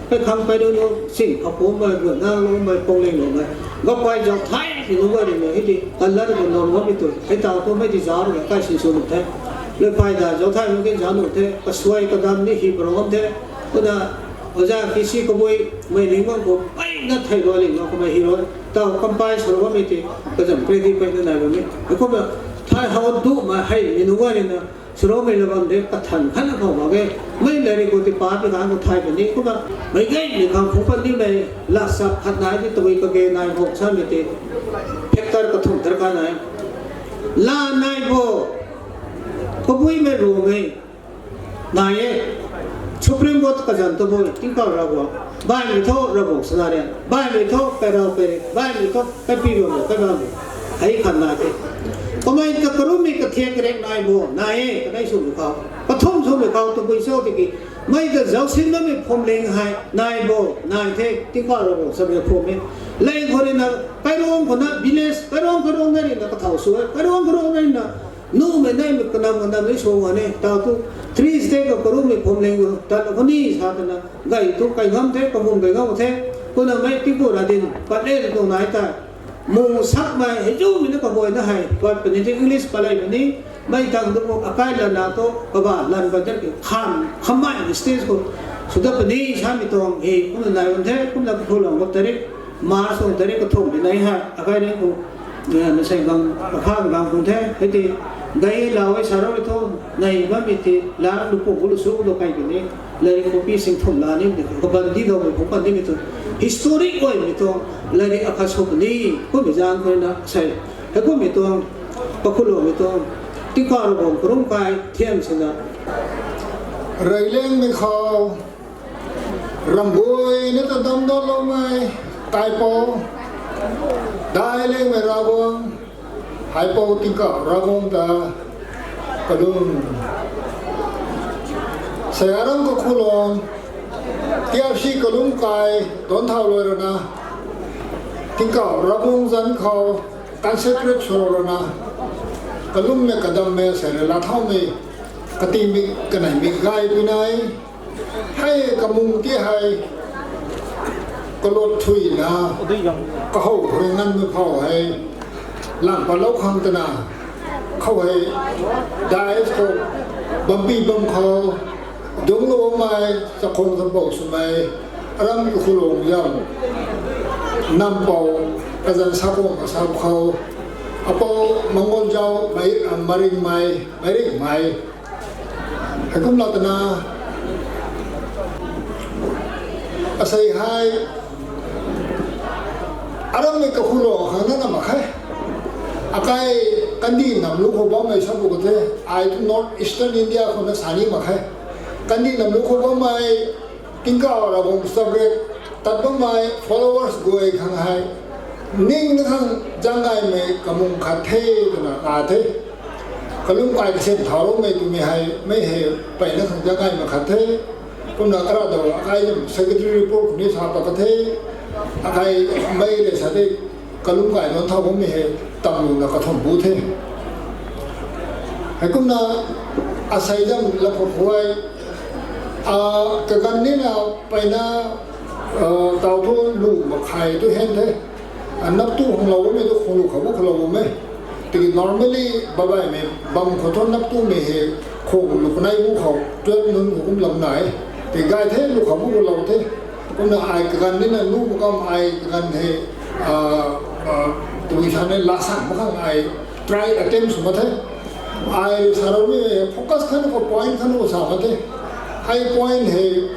pei khang pei nu nu, sing khapum mei, gu nang lu mei, pong ling lu mei. Gap pai zau thai, ti nu ga ri mei, hei ti, kalar gu nor bammei tu. Hei tau tu mei ti zau ru, kai sin sw lu the. Loi phay da, zau thai nu kin zau lu the. Kasuai kadam ni hi paro bam the. Kuna, oja kisi kabui, mei ling bam khou, pei na thei rui ling bam khou mei hi rui. Tau kampai sw bammei ti, kazam pre di pei na nai bammei. Kumna, thai hau du ma hei, mi nu ga ri na, Sw ro mei la bam de, kathan khat na khou mak ge. Mei lairik khou ti pa pi kan khou thay puni, kumna mei gay mei khang phung pat ni mei, la sap khat nai ti tabui kage nai hok sa mei ti, hectare kathumh darkar nai. La nai bo, kabui mei ru mei, nai e. Supreme Court kazan tu bui, tingkauh Ravguangc. Baihmei thu Ravguangc sana rian. Baihmei thu kairau peri. Baihmei thu kaipi bam bo, kaibam bo. Hei khat nai the. Kamei ta karumei kathiak karek nai bo, nai e, kanei swmei khou. Kathumh swmei khou tabui cho tiki. Mei ta zausin bammei phwamling hei, nai bo, nai the, tingkauh Ravguangc sa mei phwam e. Lei khou rui na, kairuang khou na, village, kairuang kairuang na rui na, kathau sw e, kairuang kairuang na rui na, numei neimei kanam kanam ni sw nga ni, tau tu, three state khou karumei phwamling, tat khou ni sa tana, gay tu kai ngam the, kagum kai ngam the, kumna mei tingkauh ra din, pat le tu nai ta, mung sakmei, hei zumei na kaguay na hei, pat puni the English palei puni, mei tang tu akai lana tu, kaba lan ba dat ki, kham, khamai stage khou, sw dat puni, samei tuang, hei, kumna nai bam the, kumna kakhou lang bam tarik, March tuang tarik kathumh di nai hei, akai ring khou, eh, na sei gang, kakhang gang khung the, hei ti, gay lau e sa ro e thu, nai bammei ti, la lu pung lu sw lu kai puni, lairik copy sing thum la ni, kaban di dau mei khou pan di mei tu, historic guay mei tu, lairik akhat sw puni, kummei zan khou na sei, hei kummei tuang, kakhou lou mei tuang, tingkauh Ravguangc karum kai, thiam sina. Rey leng mei khou, ramh guay na ta dam dat lou mei, kaipou, dai leng mei Ravguangc, haipou tingkauh Ravguangc ta, kalum. Sei aram kakhou lou, T R C kalum kai, don thau lou rana, tingkauh Ravguangc zanc khou, consecrate sw rana, kalum mei kadam mei sei rui la thau mei, kati mei kanei mei gay pui nai, hei kamung ti hei, kalot thuy na, kahow rui nganmei phou hei, lang patlou khang twna, khou hei, dais khou, bampi bam khou, dungclou mei, chakhwang champou swmei, aram kakhou lou zam, nampou, kazan sakhwang kasap khou, apou Mangal zau, mei, maringmei, meiringmei, heikumna twna, asei hei, arammei kakhou lou khang na na mak khe. Akai kandih nam lu khou bammei sa bu ka the, ai tu North Eastern India khou na sa ni mak khe. Kandih nam lu khou bammei, tingkauh Ravguangc subject, tat bammei followers guay khang hei, ning na khang zanggaymei kamung khat the, twna ka the. Kalum kai kasem thau roumei twmei hei, mei hei, peyna khang zanggaymei khat the. Kumna kara dou akai zam secretary report khou ni sa pat ka the. Akai mei le sa de, kalum kai don thau bammei hei, tamluna kathumh bu the. Heikumna, asei zam la khou khuay, a, kaganv nina peyna, a, tau thu lu makhai tu hen the. A, nap tu khang lou bammei tu khang lu khou bu khou lou bammei. Tiki normally, babaimei bam khou thu nap tumei hei, khang lu kanei bu khou, twelve nunc khou kum lam nai. Tiki gay the lu khou bu khou lou the. Kumna ai kaganv nina lu makam ai kaganv hei, a, a, tui sa ne la sang mak khang ai try attempt sw mak the. Ai sa roumei focus khan khou point khan khou sa mak the. Ai point hei,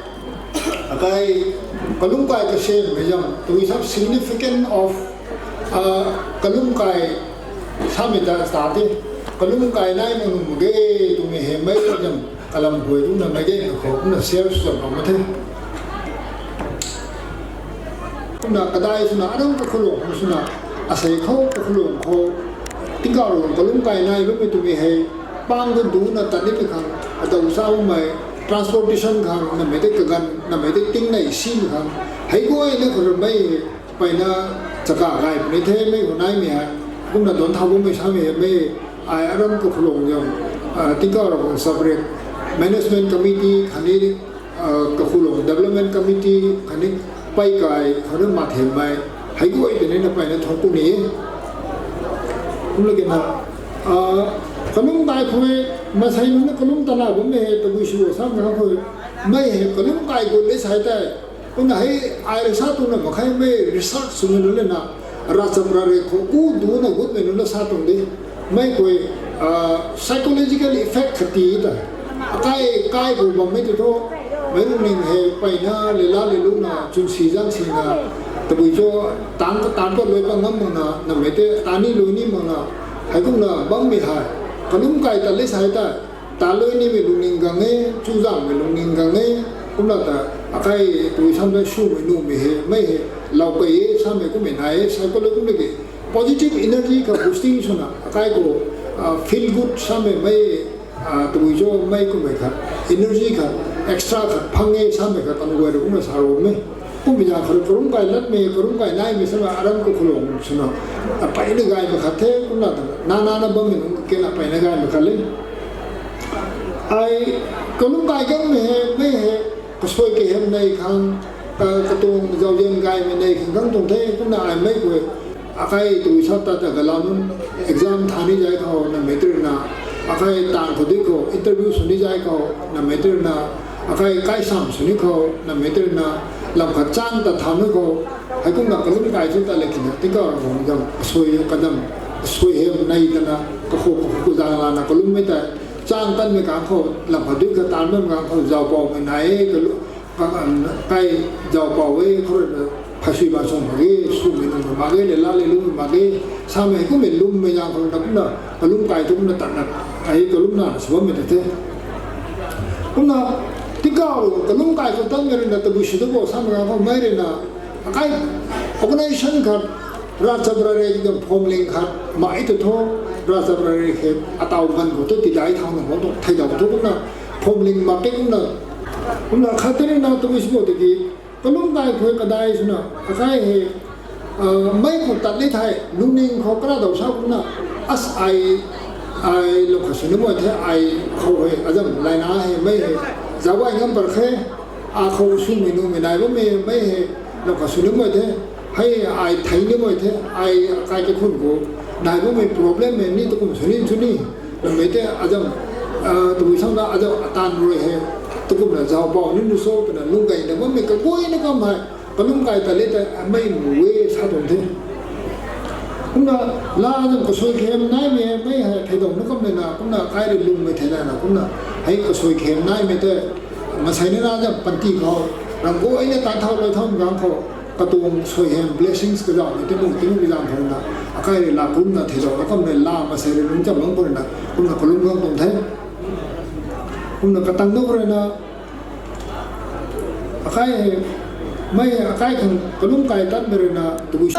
akai kalum kai kasenmei zam, tui sa significant of, a, kalum kai samei ta ta the. Kalum kai nai mak nuh mak ge twmei hei mei zam, kalam guay tu na mei ge na khou kumna share sw zam mak the. Kumna kadai swna, aram kakhou lou khou swna, asei khou kakhou lou khou, tingkauh lou kalum kai nai bammei twmei hei, pang tu duna tat nimei khang, adau sa bammei, transportation khang, namei tei kaganv, namei tei tingnei simei khang, hei guay na khou ramei, peyna, taka gay puni the, mei khou naimei hei. Kumna duanc thau bammei samei hei mei, ai aram kakhulung zam, tingkauh Ravguangc sub-region management committee khatni kakhulung development committee khatni pei kai khou na mathemmei hei guay tei nina peyna thangc ku ni e. Kumna kena, kalum kai khou e, maansei nunc na kalum tana bammei hei tabui sw samei khou, mei hei kalum kai gut de sa tei, kumna hei ai rui sa tuna mak khe, mei research swmei nunc lana, ravchap ravriak khou u duna gutmei nunc na sa tuang de. Mei khou psychological effect khat ti ta, akai kai khou bammei tei thu, meic lungning hei peyna lila liluna chwnsi zangsina, tabui cho, taanc ka taanc pat lui pat ngam makna namei tei taanc ni lui ni makna, heikumna bammei hei kalum kai tat le sa tei, taanc lui nimei lungning gang e, chuzaenghmei lungning gang e. Kumna ta akai tui sam ta swmei numei hei mei hei lau key e samei kummei nai e, psychology kummei ki positive energy kha boosting swna akai khou feel good samei mei, tabui cho, mei kummei khat energy khat extra khat phang e samei khat kan guay rui kumna sa ro me. Kummei zaeng khou kalum kai latmei, kalum kai naimei samei aram kakhulung swna, apeyna gaymei khat the. Kumna ta nana na bammei nunc kena apeyna gaymei khat le. Ai kalum kai gangmei hei mei hei kasuai kahemnei khang, katuang zauzian gaymei nei khang gang tuang the. Kumna ai mei khou akai tui sa ta ta galau nunc exam tha ni zay khou namei tei ruina, akai taanv khou dui khou interview sw ni zay khou namei tei ruina, akai kaisam sw ni khou namei tei ruina, lam khat chang ta thau ni khou, heikumna kalum kai thu tat le kina tingkauh Ravguangc zam kasuai kadam, kasuai hemnei tana kakhou kakhou kuzang lana kalummei tei chang tanmei kang khou, lam khat dui kha taanv bammei kang khou zaupaumei nai e, kalu kai zaupau e, khou ruina phaysui ba sung mak ge, swmei nunc mak ge, lila lilumei mak ge samei kummei lummei zaeng khou na kumna kalum kai thu kumna tatna, ai kalumna sw bammei ta the. Kumna tingkauh kalum kai khou tatmei ruina tabui sw tu bo samei kang khou mei ruina, akai organization khat, ravchap ravriak kidam phomling khat mai tu thu, ravchap ravriak hei ataw ganv khou tu tidai thauna khou tu theidau thu kumna phomling mak ke kumna, kumna khat tei ruina tabui sw bo tiki, kalum kai khou kadai swna akai hei mei khou tat ni thei lungning khou kara daw sa kumna, as ai, ai lou kha sw nimei the, ai khou hei azam layna hei mei hei zauc ai ngam par khe, akhou swmei numei nai bammei mei hei lou kha sw nimei the, hei ai thei nimei the, ai kai kakhun khou nai bammei problem hei ni tu kum sw ni sw ni, namei tei azam, tabui samna azam ataanv rui hei tu kumna zaupau ni nu so twna lung gayna bammei kaguayna kam hei kalum kai tat le tei mei mu e sa tuang the. Kumna la azam kasuai khem naimei mei hei theidau na kam lana kumna kai rui lungmei thei lana kumna, hei kasuai khem naimei tei maansei ni na zam panty khou ramh guayna taanv thau lui thaumei kang khou, katuang suaihiam blessings kazauhmei tei mu tingmei zaeng khou ruina, akai rui la kumna theidau na kam le la maansei rui lungc cham bang khou ruina kumna kalum gang tuang the. Kumna katang na khou ruina, akai hei mei akai khang kalum kai tatmei ruina tabui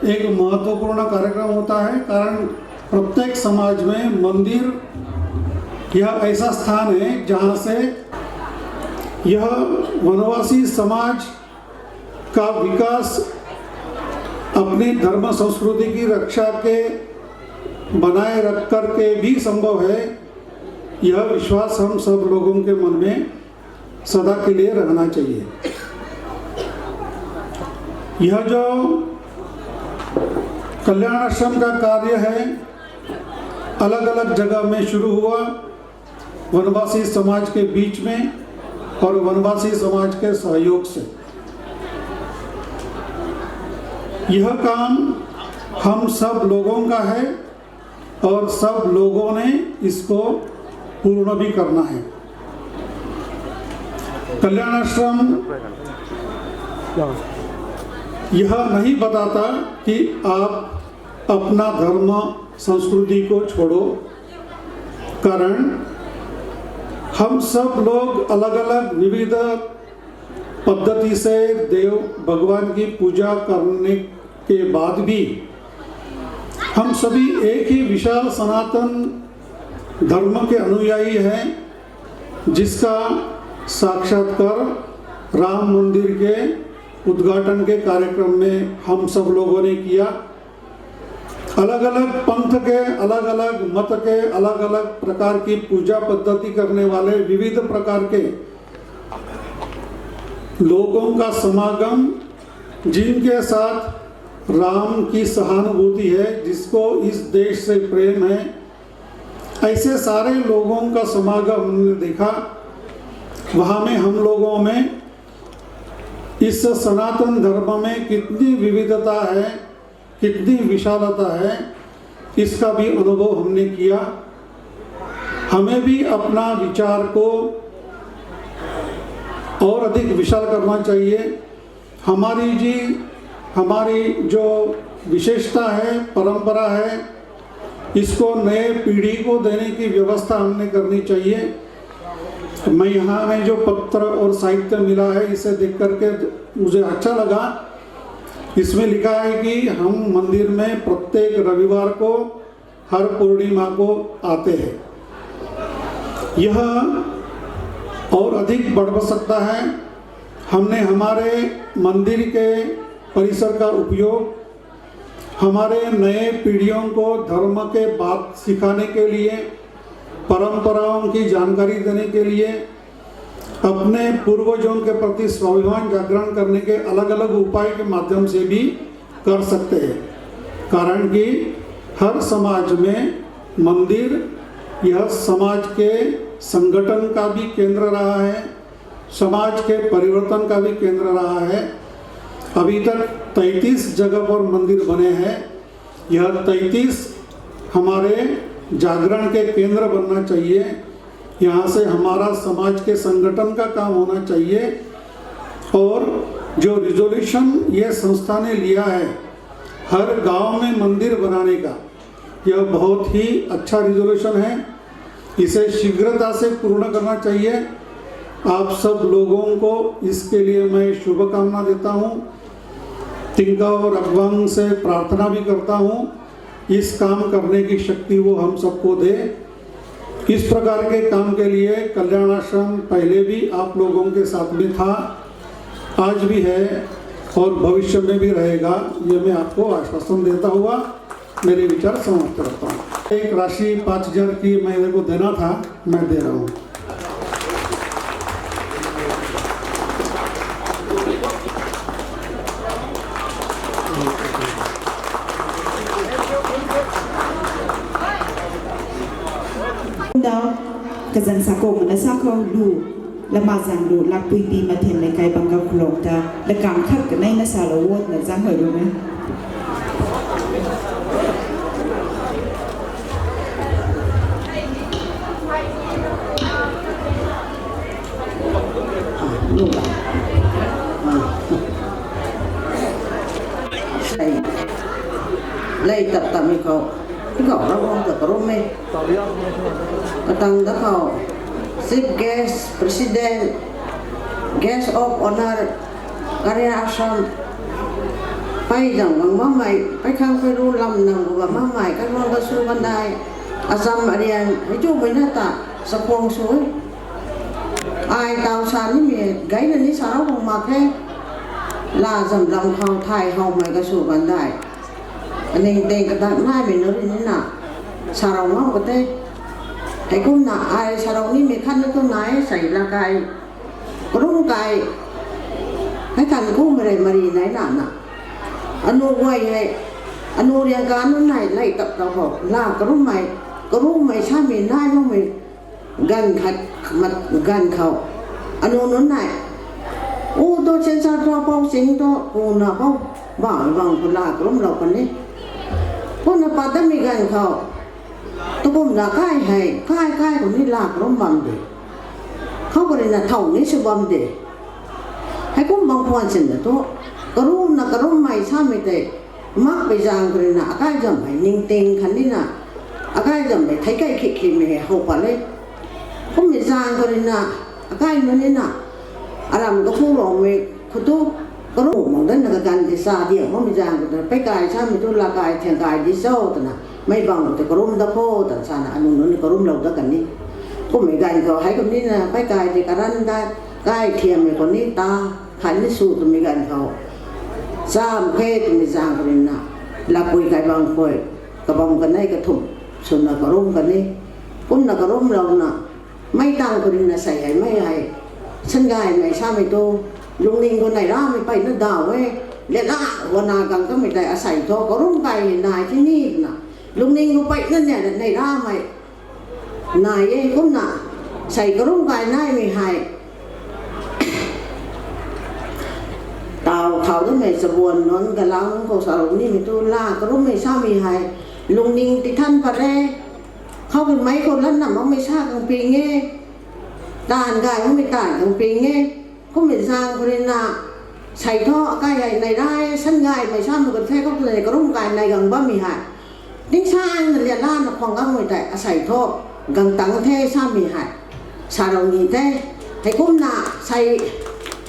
एक महत्वपूर्ण कार्यक्रम होता है, कारण प्रत्येक समाज में मंदिर यह ऐसा स्थान है जहां से यह वनवासी समाज का विकास अपनी धर्म संस्कृति की रक्षा के बनाए रख करके भी संभव है। यह विश्वास हम सब लोगों के मन में सदा के लिए रहना चाहिए। यह जो कल्याण आश्रम का कार्य है, अलग-अलग जगह में शुरू हुआ, वनवासी समाज के बीच में और वनवासी समाज के सहयोग से। यह काम हम सब लोगों का है और सब लोगों ने इसको पूर्ण भी करना है। कल्याण आश्रम यह नहीं बताता कि आप अपना धर्म संस्कृति को छोड़ो, कारण हम सब लोग अलग-अलग विविध पद्धति से देव भगवान की पूजा करने के बाद भी हम सभी एक ही विशाल सनातन धर्म के अनुयायी हैं, जिसका साक्षात्कार राम मंदिर के उद्घाटन के कार्यक्रम में हम सब लोगों ने किया। अलग-अलग पंथ के, अलग-अलग मत के, अलग-अलग प्रकार की पूजा पद्धति करने वाले विविध प्रकार के लोगों का समागम, जिनके साथ राम की सहानुभूति है, जिसको इस देश से प्रेम है, ऐसे सारे लोगों का समागम हमने देखा। वहाँ में हम लोगों में इस सनातन धर्म में कितनी विविधता है, कितनी विशालता है, इसका भी अनुभव हमने किया। हमें भी अपना विचार को और अधिक विशाल करना चाहिए। हमारी जी, हमारी जो विशेषता है, परंपरा है, इसको नए पीढ़ी को देने की व्यवस्था हमने करनी चाहिए। मैं यहाँ में जो पत्र और साहित्य मिला है, इसे देख करके मुझे अच्छा लगा। इसमें लिखा है कि हम मंदिर में प्रत्येक रविवार को, हर पूर्णिमा को आते हैं। यह और अधिक बढ़ सकता है। हमने हमारे मंदिर के परिसर का उपयोग हमारे नए पीढ़ियों को धर्म के बात सिखाने के लिए, परंपराओं की जानकारी देने के लिए, अपने पूर्वजों के प्रति स्वाभिमान जागरण करने के अलग-अलग उपाय के माध्यम से भी कर सकते हैं। कारण कि हर समाज में मंदिर यह समाज के संगठन का भी केंद्र रहा है, समाज के परिवर्तन का भी केंद्र रहा है। अभी तक तैंतीस जगह पर मंदिर बने हैं। यह तैंतीस हमारे जागरण के केंद्र बनना चाहिए। यहाँ से हमारा समाज के संगठन का काम होना चाहिए। और जो रिजोल्यूशन ये संस्था ने लिया है हर गांव में मंदिर बनाने का, यह बहुत ही अच्छा रिजोल्यूशन है। इसे शीघ्रता से पूर्ण करना चाहिए। आप सब लोगों को इसके लिए मैं शुभकामना देता हूँ। तिंगकाउ रकवांग से प्रार्थना भी करता हूँ, इस काम करने की शक्ति वो हम सबको दे। इस प्रकार के काम के लिए कल्याण आश्रम पहले भी आप लोगों के साथ में था, आज भी है और भविष्य में भी रहेगा, ये मैं आपको आश्वासन देता हुआ मेरे विचार समाप्त करता हूँ। एक राशि पाँच हजार की मैं इनको देना था, मैं दे रहा हूँ। Dau, kazan sa khou mana sa khou lu, lama zang lu, lakpui pi mathen le kai bang ka khulong ta, lakang khat kanei na sa lo wot na zang hoi lu me. Lei tap tap mi khou, khou ra bam ta karum e. Atang da khou, Chief Guest, President, Guest of Honor, Kalyan Ashram, Pei zam gang bammei, pei khang pei ru lam nang gu bam bammei, kai guang ka su bandai, azam arian, hei chu mei na ta, sakhwang sui. Ai tau sa nimei, gayna ni sa rau bang mak khe. La zam lam khou thay howmei ka su bandai. Aning teng kadak naimei nu ri ni na, sa rau ngam ka te. Heikumna ai sa rau nimei khat na tu nai, sei la kai. Karum kai, hei tan kum rei mari nai na na. Anu guay hei, anu riang ka anu nai lei tap tau khou, la karummei, karummei samei nai makmei gan khat, mat, gan khou. Anu nunc nai, u tu sensor tu pou sing tu, ku na pou, bang bang ku la karum lou kan ni. Kumna pat damei gan khou, tukum na kai hei, kai kai ku ni la karum bam de. Khou kari na thau ni sw bam de. Heikum bang khwan sin na tu, karumna karummei samei tei, mak pei zang kari na, akai zam hei ningting khan ni na, akai zam hei thei kai khik khimei hei how pat le. Kummei zang kari na, akai nu ni na, aram ka phu roumei khou tu, karum mang dan na kagan di sa di, kummei zang kari na, pei kai samei tu la kai, thiang kai di cho twna, mei bang khou tei karum da kho, tan sa na, anu nunc ni karum lou dat kan ni. Kummei gan khou, hei kum ni na, pei kai di karan dat, kai thiammei khou ni ta, khat ni su twmei gan khou. Cham khe twmei zang kari na, lapui kai bang khou, kabam kanei kathumh, swna karum kan ni. Kumna karum lou na, mei tang kari na sei hei, mei hei. Sangaymei samei tu, lungning khou nai ramei pei na daw e, le la, wana gang kamei tei asei thu, karum kai hei nai ti ni na. Lungning khou pei na ne, nai ramei. Nai e kumna, sei karum kai naimei hei. Tau khou damei chabuan nunc, galau nunc khou sa rau nimei tu la, karummei samei hei. Lungning ti than pat re. Khou ki mei khou lan nam makmei sa kang ping e. Taanv gay makmei taanv kang ping e. Kummei zang kari na, sei thu akai hei nai rai, sangaymei samei khou the khou tu nai karum kai nai gang bammei hei. Tingsaengna lian lana khwang gangmei tei asei thu, gang tang the samei hei. Sa rau ni the, heikumna sei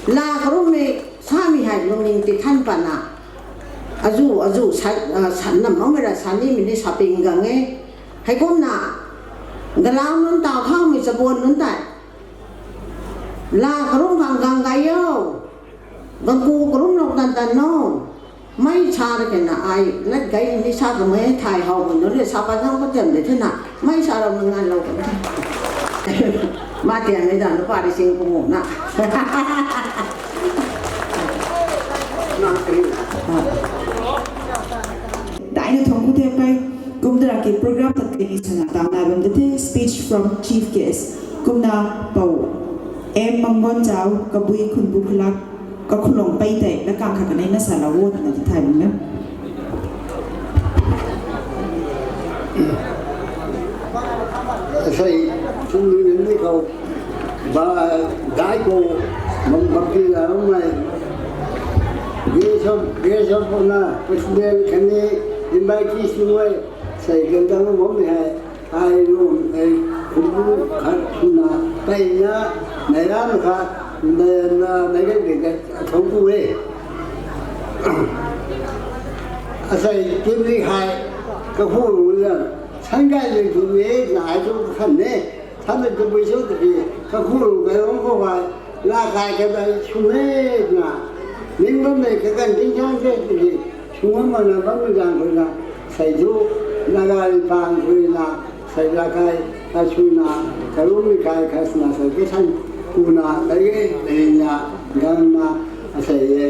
la karummei samei hei lungning ti than patna. Azu, azu, sa, a, sa nam makmei ra sa nimei ni sa ping gang e. Heikumna, galau nunc tau thaumei chabuan nunc tei. La karum khang gang gay o. Gang ku karum lou tan tan no. Mei sa ra kena ai, lat gay ni sa kamei thay how bun nu le sa pat nang ka tiam de the na. Mei sa rau nang ngan lou kan. Ma tiam ni dan lu pa ri sing pungu na. Daina thangc ku the pei, kum dara ki program tat kei ni swna tam nai bam de the, speech from chief guest. Kumna pou M Mangon Zau, Kabui Khunpu Khulak, Kakhulong pei tei, la kang kha kanei na sa lou o twna ti thay bam e. Sei, chungnui nunc ni khou, ba, dai khou, bam, bam pi la rau mei. Guest of, guest of honour, president khatni, invitees nunc e, sei, gan dang bam ni hei, ai rum, ei, kum bu khat swna, pei na, nai ram khat, nai, nai, nai gan de, gan, thangc ku e. Asei, tim ni hei, kahu lu zan, sangai le tu e, na ai tu khan ne, than le tu bui sou tiki, kahu lu kai rong khou hei, la kai kadai sw e na, ning bammei kaganv tingchang the tiki, sw ngam mak na bammei zang khou na, sei tu, na gari pang khou na, sei la kai, kai swna, karummei kai, kai swna, sei ke san, kuna, lei e, lei na, gang na, asei e,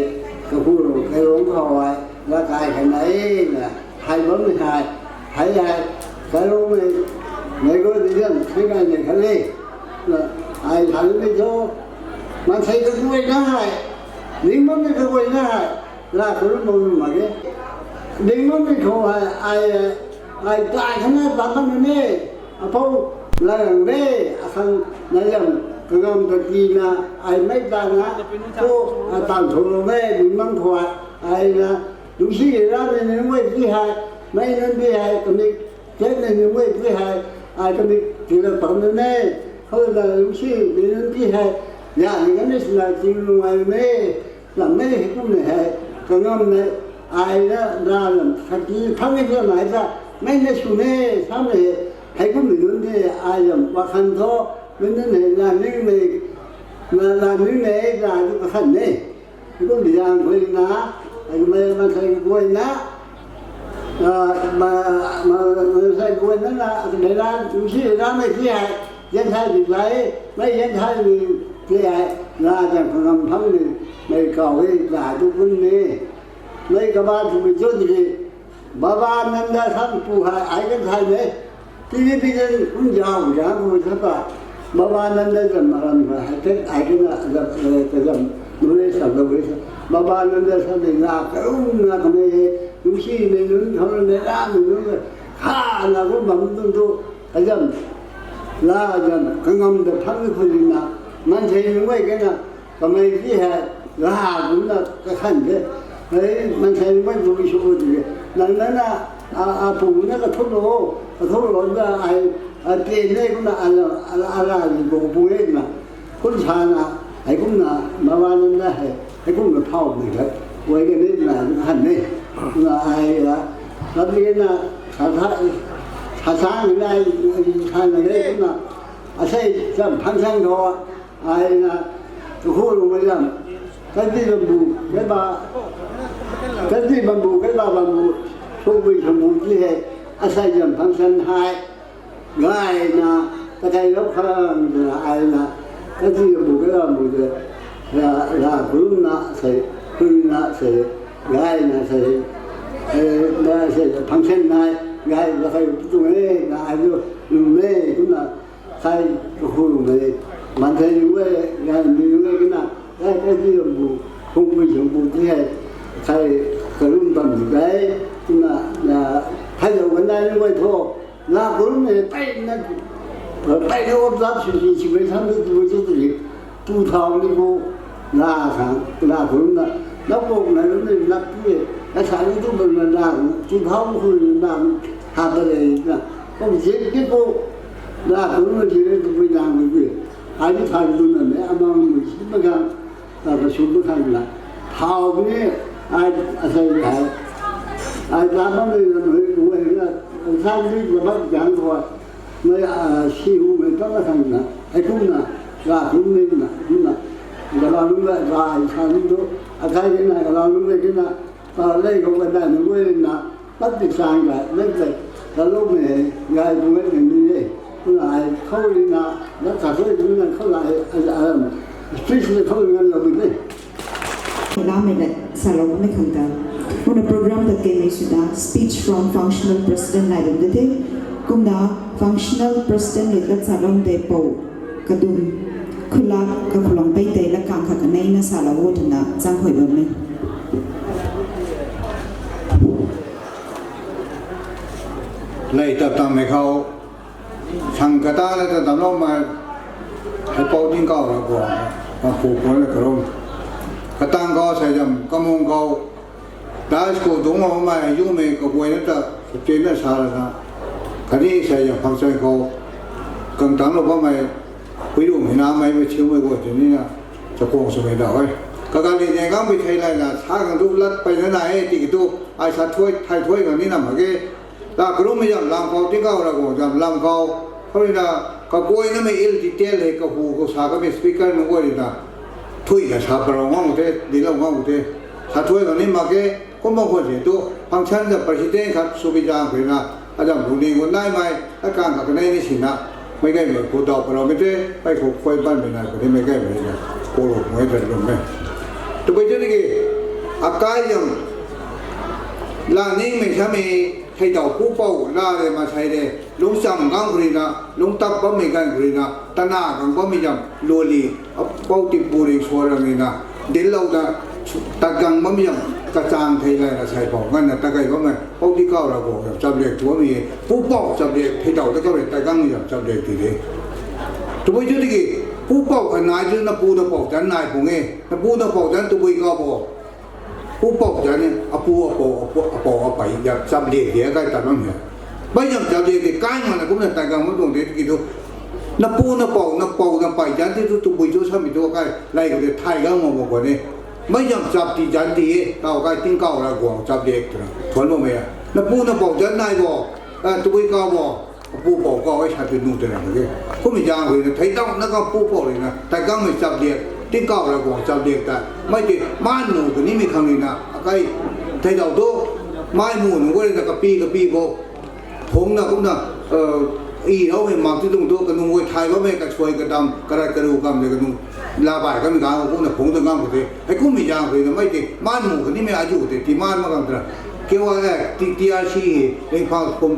kahu lu kai rong khou hei, la kai kha nai e na, hei bammei hei, hei hei, karummei, mei gu di zan, sei kai nei kha le, na, ai thanmei thu, maansei kaguayna hei, ning bammei kaguayna hei, la karum bam nu mak ge. Ning bammei khou hei, ai, ai tai kha na bam bam ni, apou, la rang de, akhang, na zam, kangam ta tina, ai mei ta na, tu, a tan thu lou e, ning bam khou hei, ai na, lungsi ramei nunc guay ti hei, mei nunc ti hei, kamik, tet nei nunc guay ti hei, ai kamik, ti la pang nunc e, khou na lungsimei nunc ti hei, ya ni kan ni swna ting lung ai nunc e, lam mei hei kum nei hei, kangam nei, Ai na, na lam, kaki phang ni lam ai ta, mei na sw ne, sam ne, hei kum ni nun de, ai lam, wa khan tho, mei nun hei, na ning mei, na, na ning mei, na du ka khan ne. Hei kum ni yang koi na, ai mei ma sai koi na, a, ma, ma, ma sai koi na, na, mei na, tu si na, mei si hai, yan sai di lai, mei yan sai di, di hai, na, jan phang phang ni, mei kau hei, na du kun ni. Mei kaba tu mei jo di, Baba Nanda sam pu hai, ai kan thai mei. Ti ni pi jan kun jao, jao pu sa pa. Baba Nanda jan maram pa, hai tet, ai kan na, jan, eh, jan, nure sa, nure sa. Baba Nanda sam ni na, karung na, kame, nusi ni, nun, thong ni, ra ni, nun, ha, na, kun bam, tun, tu, ai jan, la, jan, kangam da, phang ni, khun ni na, man thei ni, wei, kan na, Kamei ti hei, la kumna kakhan de. Hei, mansei mei bui sw di. Nang na na, a, a pu na kathuk lo, kathuk lo na ai, a te ne kumna ala, ala, ala ni bo bu e na. Kun sa na, hei kumna, mawa na na hei, hei kumna phau ni hei. Wei ka ni na, kakhan ni. Na ai, a, tapi na, sa sa, sa sa ni na, ai, sa na ni kumna. Asei, sam phang sang do. Ai na, kahu lu mei lam. Kati lam bu, kei ba, kati bam bu, kei ba bam bu, suk bui suk bu ti hei, asei lam phang san hei. Gay na, kakai lou khang na ai na, kati lam bu, kei lam bu de, la, la, kulum na sei, kulum na sei, gay na sei, eh, na sei, phang san nai, gay la kai tu e, na ai lu, lu me, tu na, Sai kahulung hei, man thei nunc e, gay mi nunc e kina, gay kai di lam bu, hung bui hung bu ti hei, sai kalum bam di gay, tuna, na, thai lou ganai nunc e tho, na kalum hei, pei na, pei na op zap si si si gay sam tu tu tu tu, tu thau ni bu, na sang, na kalum na, na pok na lum ni na pi, na sa ni tu bam na na, tu thau bu hu na na, ha ba le na, kom zip ni bu, Na kum na jire tu pui na mui pui. Ai ni thai tu na me ama mui si ma kang, ta ka sum ma kang na. Thau ni ai asei hai. Ai ta ma ni na mui ku ai na. Sa ni la ba jang ko. Mei a si hu mei ta ma kang na. Ai kum na. La kum ni na. Kum na. Ka la lum la ba ai sa ni tu. A kai ni na ka la lum ni na. Ta lei ko ka dai ni wei na. Pat di sang ka, mei tei, ta lou mei, gay bu mei tei ni e. Kumna ai, khou ri na, na ta khou ri na, khou la ai, ai, ai, speech na khou ri na lou mei tei. Lamei le, salou mei khang ta. Kumna program ta kei mei sw ta, speech from functional president nai dam de the. Kumna functional president le ta salou de pou. Kadum, khulak, kakhulong pei tei la kang kha kanei na salou o twna, chang khui bam mei. Lei tap tam mei khou, sang kata la tap tam lou ma, hei pou ting kau ra kua, ma pu kua la karung. Katang kau sa jam, kamung kau, Dais khou dungc lou bammei, yumei kaguayna ta, kaptien na sa lana, khatni sa yang phang chai khou, kang tang lou bammei, pui lu mei na mei mei chiu mei guay tei ni na, chakhwang swmei da e. Kaganv ni ne gang bi thei lai na, sa kang tu lat pei na na e, tiki tu, ai sa thuai, thai thuai kang ni na mak ge, La karummei zam lam khou, tingkauh Ravguangc zam lam khou, khou rui na, kaguaynamei ill detail hei kahu khou sa kamei speaker nunc guay rui na, thuy na sa parou ngam the, dinclou ngam the, sa thuay khang ni mak ge, kum bang khwan si tu, function zam president khat swbi zang khou rui na, azam ru ni ngun naimei, akang kha kanei ni sina, meic gaymei khou daw parou mei the, pei khou khuay banmei nai khou ni meic gaymei na, khou lou mei ta lum e. Tabui tu tiki, akai zam, la ningmei samei, Theidau pupouc la re, masei re, lungcham gang khou rui na, lungtap bammei gang khou rui na, tana gang bammei zam, luali, apou tipu ri sua rang rui na, dinclou ta, tat gang bammei zam, kachang thei lai na sei pou, nganvna ta gay bammei, pou tingkauh Ravguangc zam chap liak tu bammei, pupouc chap liak, theidau ta khou rui tat gangmei zam chap liak ti de. Tabui tu tiki, pupouc kha nai tu napu napouc tan nai pung e, napu napouc tan tabui kau bo. Pupouc tan ni, apu, apou, apu, apou, apei, zam chap liak ti, akai tat bam he. Mei zam chap liak ti, kai nganvna kumna tat gang bam tuang de, tiki tu. Napu, napouc, napou, napei, tan ti tu, tabui tu, samei tu, akai, lay khou tei, thai gang mak mak khwan e. Mei zam chap ti zan ti e, tau kai tingkauh ra guang chap dek twna thuan bammei a. Na pu na pou zan nai bo, a, tabui kau bo, a pu pou kau e sa ti nu twna mak e. Kummei zaeng rui na, thei dau na ka pu pou rui na, tai kangmei chap dek, tingkauh ra guang chap dek ta. Mei ti, man mu kanimei khang rui na, akai, thei dau tu, mai mu nunc guay rui na kapi, kapi bo. Phungna kumna, i raumei mak ti tuang tu, kanunc guay thay bammei, kasuai kadam, karat karu kam de kanunc, la bai kamei ganv kumna phungc ta ngam khou te. Hei kummei zaeng rui na mei ti, man mu kanimei azu te, ti man mak kam tra. K Y F, T R C, Ringphang kum,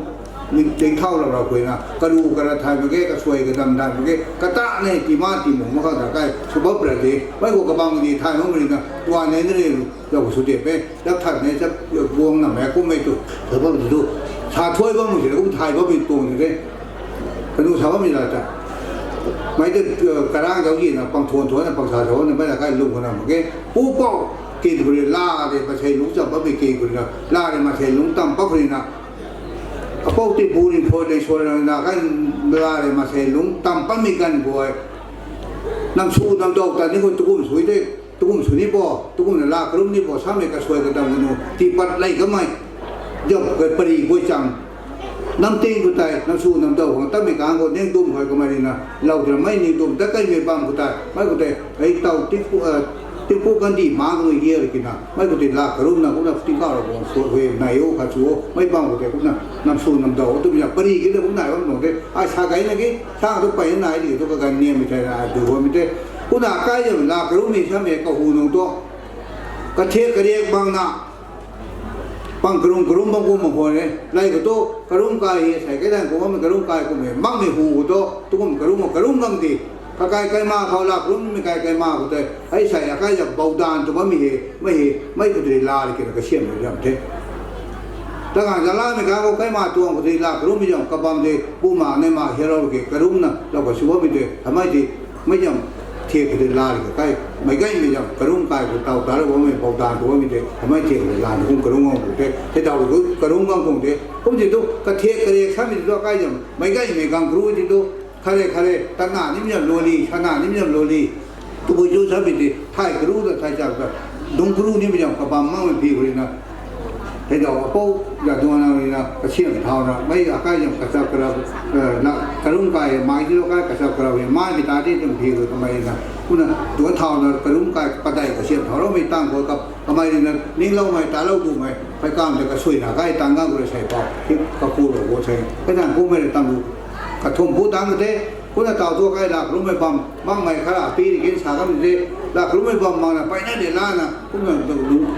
ringthau lam rau khou na, karu karat thay mak ge, kasuai kadam thay mak ge, kata ne, ti man ti mu mak kam tra kai, sw bap ra de. Mei khou kabang di thay mak rui na, tuan ne na rui, zau sw de pe. Dak that ne, chap, guang na mei kummei tu, sa bam tu. Sa thuai bammei se, kum thay bammei tuang ni de. Kanu sa bammei la ta. Mei te, karang zauc gi na, pang thuan thuan na, pang sa sa na, mei la kai lung khou na mak ge. Pu pou, kin khou rui la de, masei lungc cham bammei kin khou rui na, la de masei lungc tam pak khou rui na. Apou ti bu rin phuai de suai na, na kai la de masei lungc tam bammei ganv guay. Nam su, nam dau ta ni khou tukum sui de. Tukum sw ni bo, tukumna la karum ni bo, samei kasuai kadam kanu, tii pat lei kamei. Zauc ka pari guay chang. Nam ting khou tei, nam su nam dau khang tatmei kang khou, ningdum khou kamei rui na, lou tramei ningdum, dat kaimei bam khou tei, mei khou tei, hei tau, tingpu, tingpu kandih ma kamei hiar kina, mei khou tei la karumna, kumna tingkauh ra guang sw hui, nai o, khat sw o, mei bam khou tei, kumna, nam su nam dau, twmei zam, pari ki tei, kum nai bam tuang tei, ai sa gay na ki, sa tu pey nai di, tu kaganv niammei tei na, ai du guaymei tei, kumna kai zam, la karummei samei, kahu nung tu, kathiak kariak bangna, pang karum karum bam kum mak khwan e. Lei khou tu, karum kai hei, sei kaidan kum bammei karum kai kum e. Makmei hu khou tu, tukum karum, karum gang ti. Kakai kaima khou la, karummei kai kaima khou tei. Hei sei akai zam baudan tu bammei hei, mei hei, mei khou tei la ri kina kasiamhmei zam the. Tagang zalamei kang khou kaima tuang khou tei la, karummei zam kabam de, buma nei ma hiarou ki, karumna, lou ka sw bammei tei, hamei tei, mei zam thiak khou tei la ri ka kai, meic gaymei zam, karum kai khou tau ta rou bammei, baudan tu bammei tei, hamei thiak khou tei la, kum karum gang kum the, hei tau khou karum gang kum the, kum ti tu, kathiak kariak samei ti tu, kai zam, meic gaymei gang karu ti tu, khare khare, tana nimei zam loli, sana nimei zam loli, tabui chu samei ti, thay karu ta, thay chak ta, dungc karu nimei zam kabam makmei phi khou rui na, hei dau apou, Jadonang rui na, kasiam thauna, mei akai zam kachap karap, na, karum kai, mai ti tu kai kachap karap, mai mi ta ti twmei phi khou kamei na, kumna, duan thauna, karum kai, padei kasiam thau roumei tang khou, kamei rui na, ningloumei, talou bumei, phey kam tei kasuina kai tang gang khou rui sei pau, kakhu lou khou sei, hei tang kummei rui tang lu, kathumh bu tang ka the, kumna tau tu kai la karummei bam, makmei khara pi ri kin sa kam de, la karummei bam makna, peyna de lana, kumna,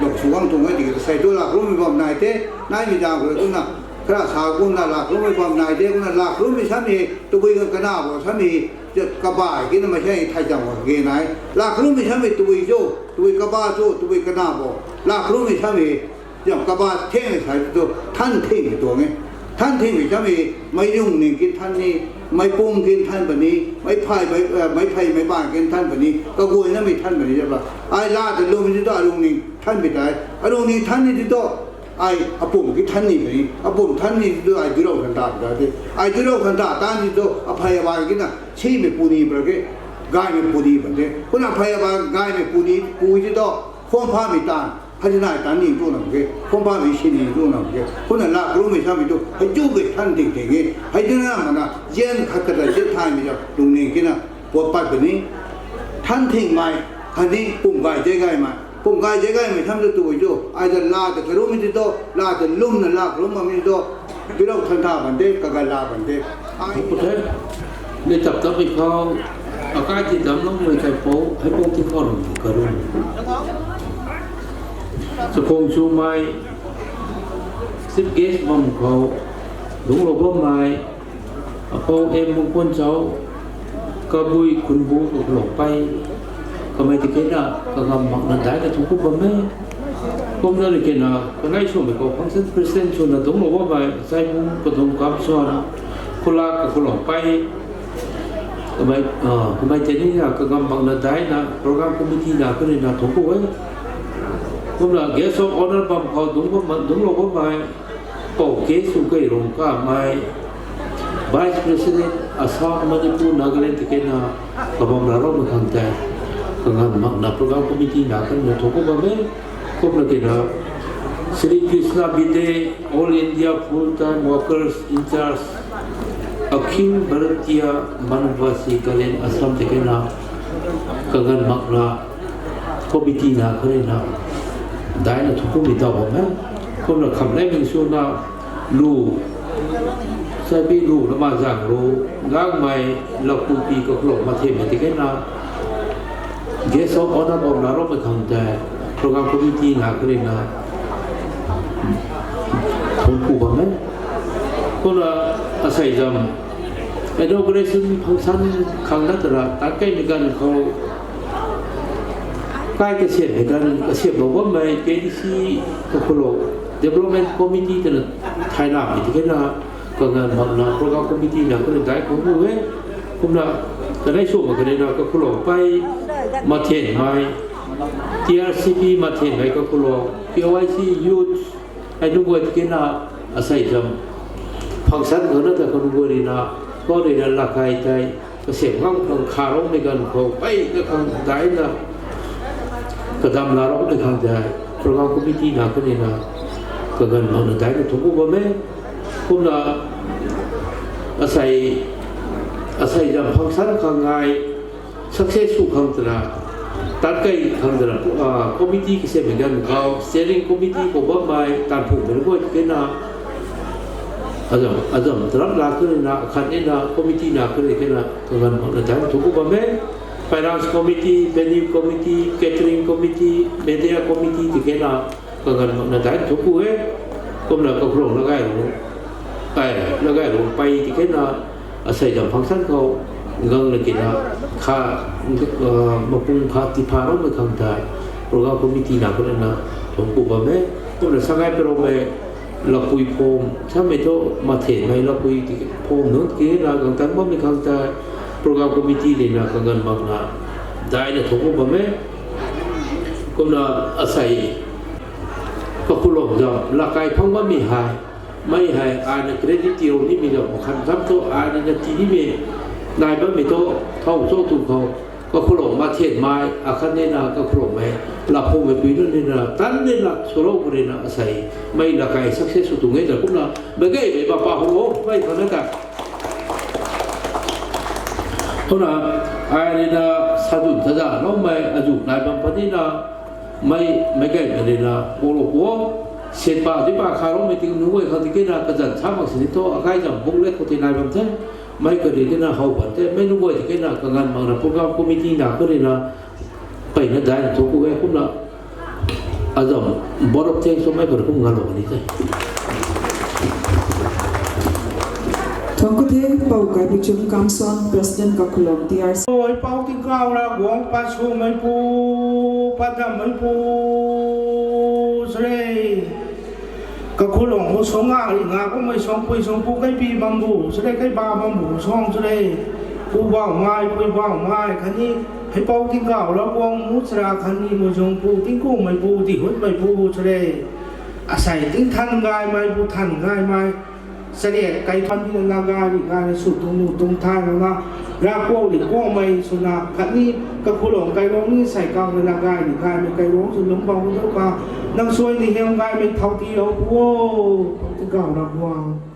dau sw gang tuang e tiki, sei tu la karummei bam nai the, naimei zaeng khou rui kumna, khara sa kumna la karummei bam nai the, kumna la karummei samei, tabui ka kana bo samei, kabai kina mei sei thay cham khou ge nai, la karummei samei tabui cho, tabui kaba cho, tabui kana bo, la karummei samei, zam kaba theng sa tu, than thingmei tuang e. Than thingmei samei, meic lungning kin than ni, meic pum kin than puni, meic phey, meic, meic phey, meic baan kin than puni, kaguaynamei than puni zam la. Ai la ta lwmmei ti tu alungning than pui tei, alungning than ni ti tu, ai apum ki than ni puni, apum than ni ti tu ai duirou than ta pui ta ti, ai duirou than ta tan ti tu, aphey abaanv kina, simei puni pra ke, gaymei puni pan the. Kumna aphey abaanv gaymei puni, pui ti tu, khwang phamei taanv, hei ti nai tan ni tu nam ke, khwang phamei sini tu nam ke. Kumna la karummei samei tu, hei chu ke than ting ting e, hei ti na mana, zian khat khat ta zian thaymei zam, lungning kina, puat pat puni, than thingmei, khatni pum gay de gaymei, pum gay de gaymei tham tu tu cho, ai ta la ta karummei ti tu, la ta lwmna la karum bammei tu, duirou than ta pan the, kagat la pan the. Ai, pu the, mei tap tapmei khou, akai ti damcloumei kaipouc, heipouc ti khou lum karum. Chakhwang chumei, chief guest bam khou, lungclou bammei, apou M Mungpon Chau, Kabui Khunbu Kakhulou Pei, kamei ti kena kangam makna daina thuanc ku bam e. Kumna rui kena, kanei swmei khou function president swna dungclou bammei, Chaibung Kadung Kamsuan, Khulak Kakhulou Pei, kamei, kamei tei ni na kangam makna daina program committee na kani na thuanc ku e. Kumna guest of honour bam khou dungc bam, dungclou bammei, Pou K Sungkei Rungkamei, Vice President, Assam, Manipur, Nagaland ti kena kabam raloumei khang tei, Kaganv makna program committee na kan na thuku bam e. Kumna kina Sri Krishna Bide, All India Full Time Workers in Charge, Akhil Bharatiya Manvasi Kalyan Ashram tiki na kaganv makna committee na kharina daina thuku mi ta bam e. Kumna kham lai ming suna lu, sabi lu lama zang lu, gangmei, lakupi kakhulou mathenmei tiki na guest of honour bam na rok mei khang tei program committee na kharina thuku bam e. Kumna asei zam inauguration function khang na tara tatkei mei ganv khou kai kasiam mei ganv kasiamlou bammei K D C kakhulou development committee tana thaina mei tiki na kaganv makna program committee na kharina dai khou mu e. Kumna kanei sw mak kharina kakhulou pei mathenmei, T R C P mathenmei kakhulou, P Y C youth, ai nunc guay tiki na asei zam function khou na ta kanu guay rina, kau rina lakai tei kasiam ngam khang kharokmei ganv khou pei na khang daina kadam laroumei khang tei program committee na kharina kaganv makna daina thuku bam e. Kumna asei, asei zam function khang ngai success sw khang tana, tatkei khang tana committee kasiammei ganv khou steering committee khou bammei tanphuhmei nunc guay tiki na azam, azam tarap lak kharina akhat nina committee na kharina kaganv makna daina thuku bam e. Finance committee, venue committee, catering committee, media committee tiki na kaganv makna daina thuku e. Kumna kakhulou lagay lu, ai lagay lu pei tiki na asei zam function khou gangna kina kha, mapung kha tipha roumei khang tei program committee na kharina thuku bam e. Kumna sangai pei roumei lapui phom samei thu mathenmei lapui phom nunc tiki na gangtang bammei khang tei program committee nina kaganv makna daina thuku bam e. Kumna asei kakhulou zam lakai phang bammei hei, mei hei aina credit tiilou nimei zam makhan zam thu aina na tii nimei nai bammei thu thau cho tu khou kakhulou mathenmei akhat nina kakhuloumei laphumei pui nunc nina tan nina swlou kharina asei mei lakai success sw tuang e ta kumna meic gaymei ba pa hu o mei khana ta Kumna ai rina sadun tazaloumei azuh nai bam panina mei, meic gaymei rina polo pu o, sianpa dipa kharoumei ting nunc guay khang tikina kazanc sa mak sini thu akai zam bung le khou ti nai bam the, mei kari tina how bam the, mei nunc guay tikina kaganv makna program committee na kharina peyna daina thuku e kumna azam vote of thanks swmei khou kum ngalou ni the. Thuanc ku the, Pou Kaipuichung Kamson, President Kakhuloum T R C. Oi, Pou Tingkauh Ravguangc, pat swmeipu, pat dammeipu, sre. Kakhuloum khou suang nga ri nga kummei suangpui suangpu kaipi bambu sre, kaiba bambu suang sre. Pu bauhmei, pui bauhmei khatni Heipou Tingkauh Ravguangc, Muchara khatni Muizungpu, Tingkummeipu, Dihunmeipu sre. Asei tingthan gaymei, pu than gaymei, chariat kai than tina laa gay ri gayna sw tuang nu tuang thay lana, ravkuak ri kuakmei swna khatni Kakhuloum kairuang ni sei kau na laa gay ri gaymei kairuang sw lungc bam dou ka, nang suai ni hiam gaymei thau tiilou pu o, Tingkauh Ravguangc.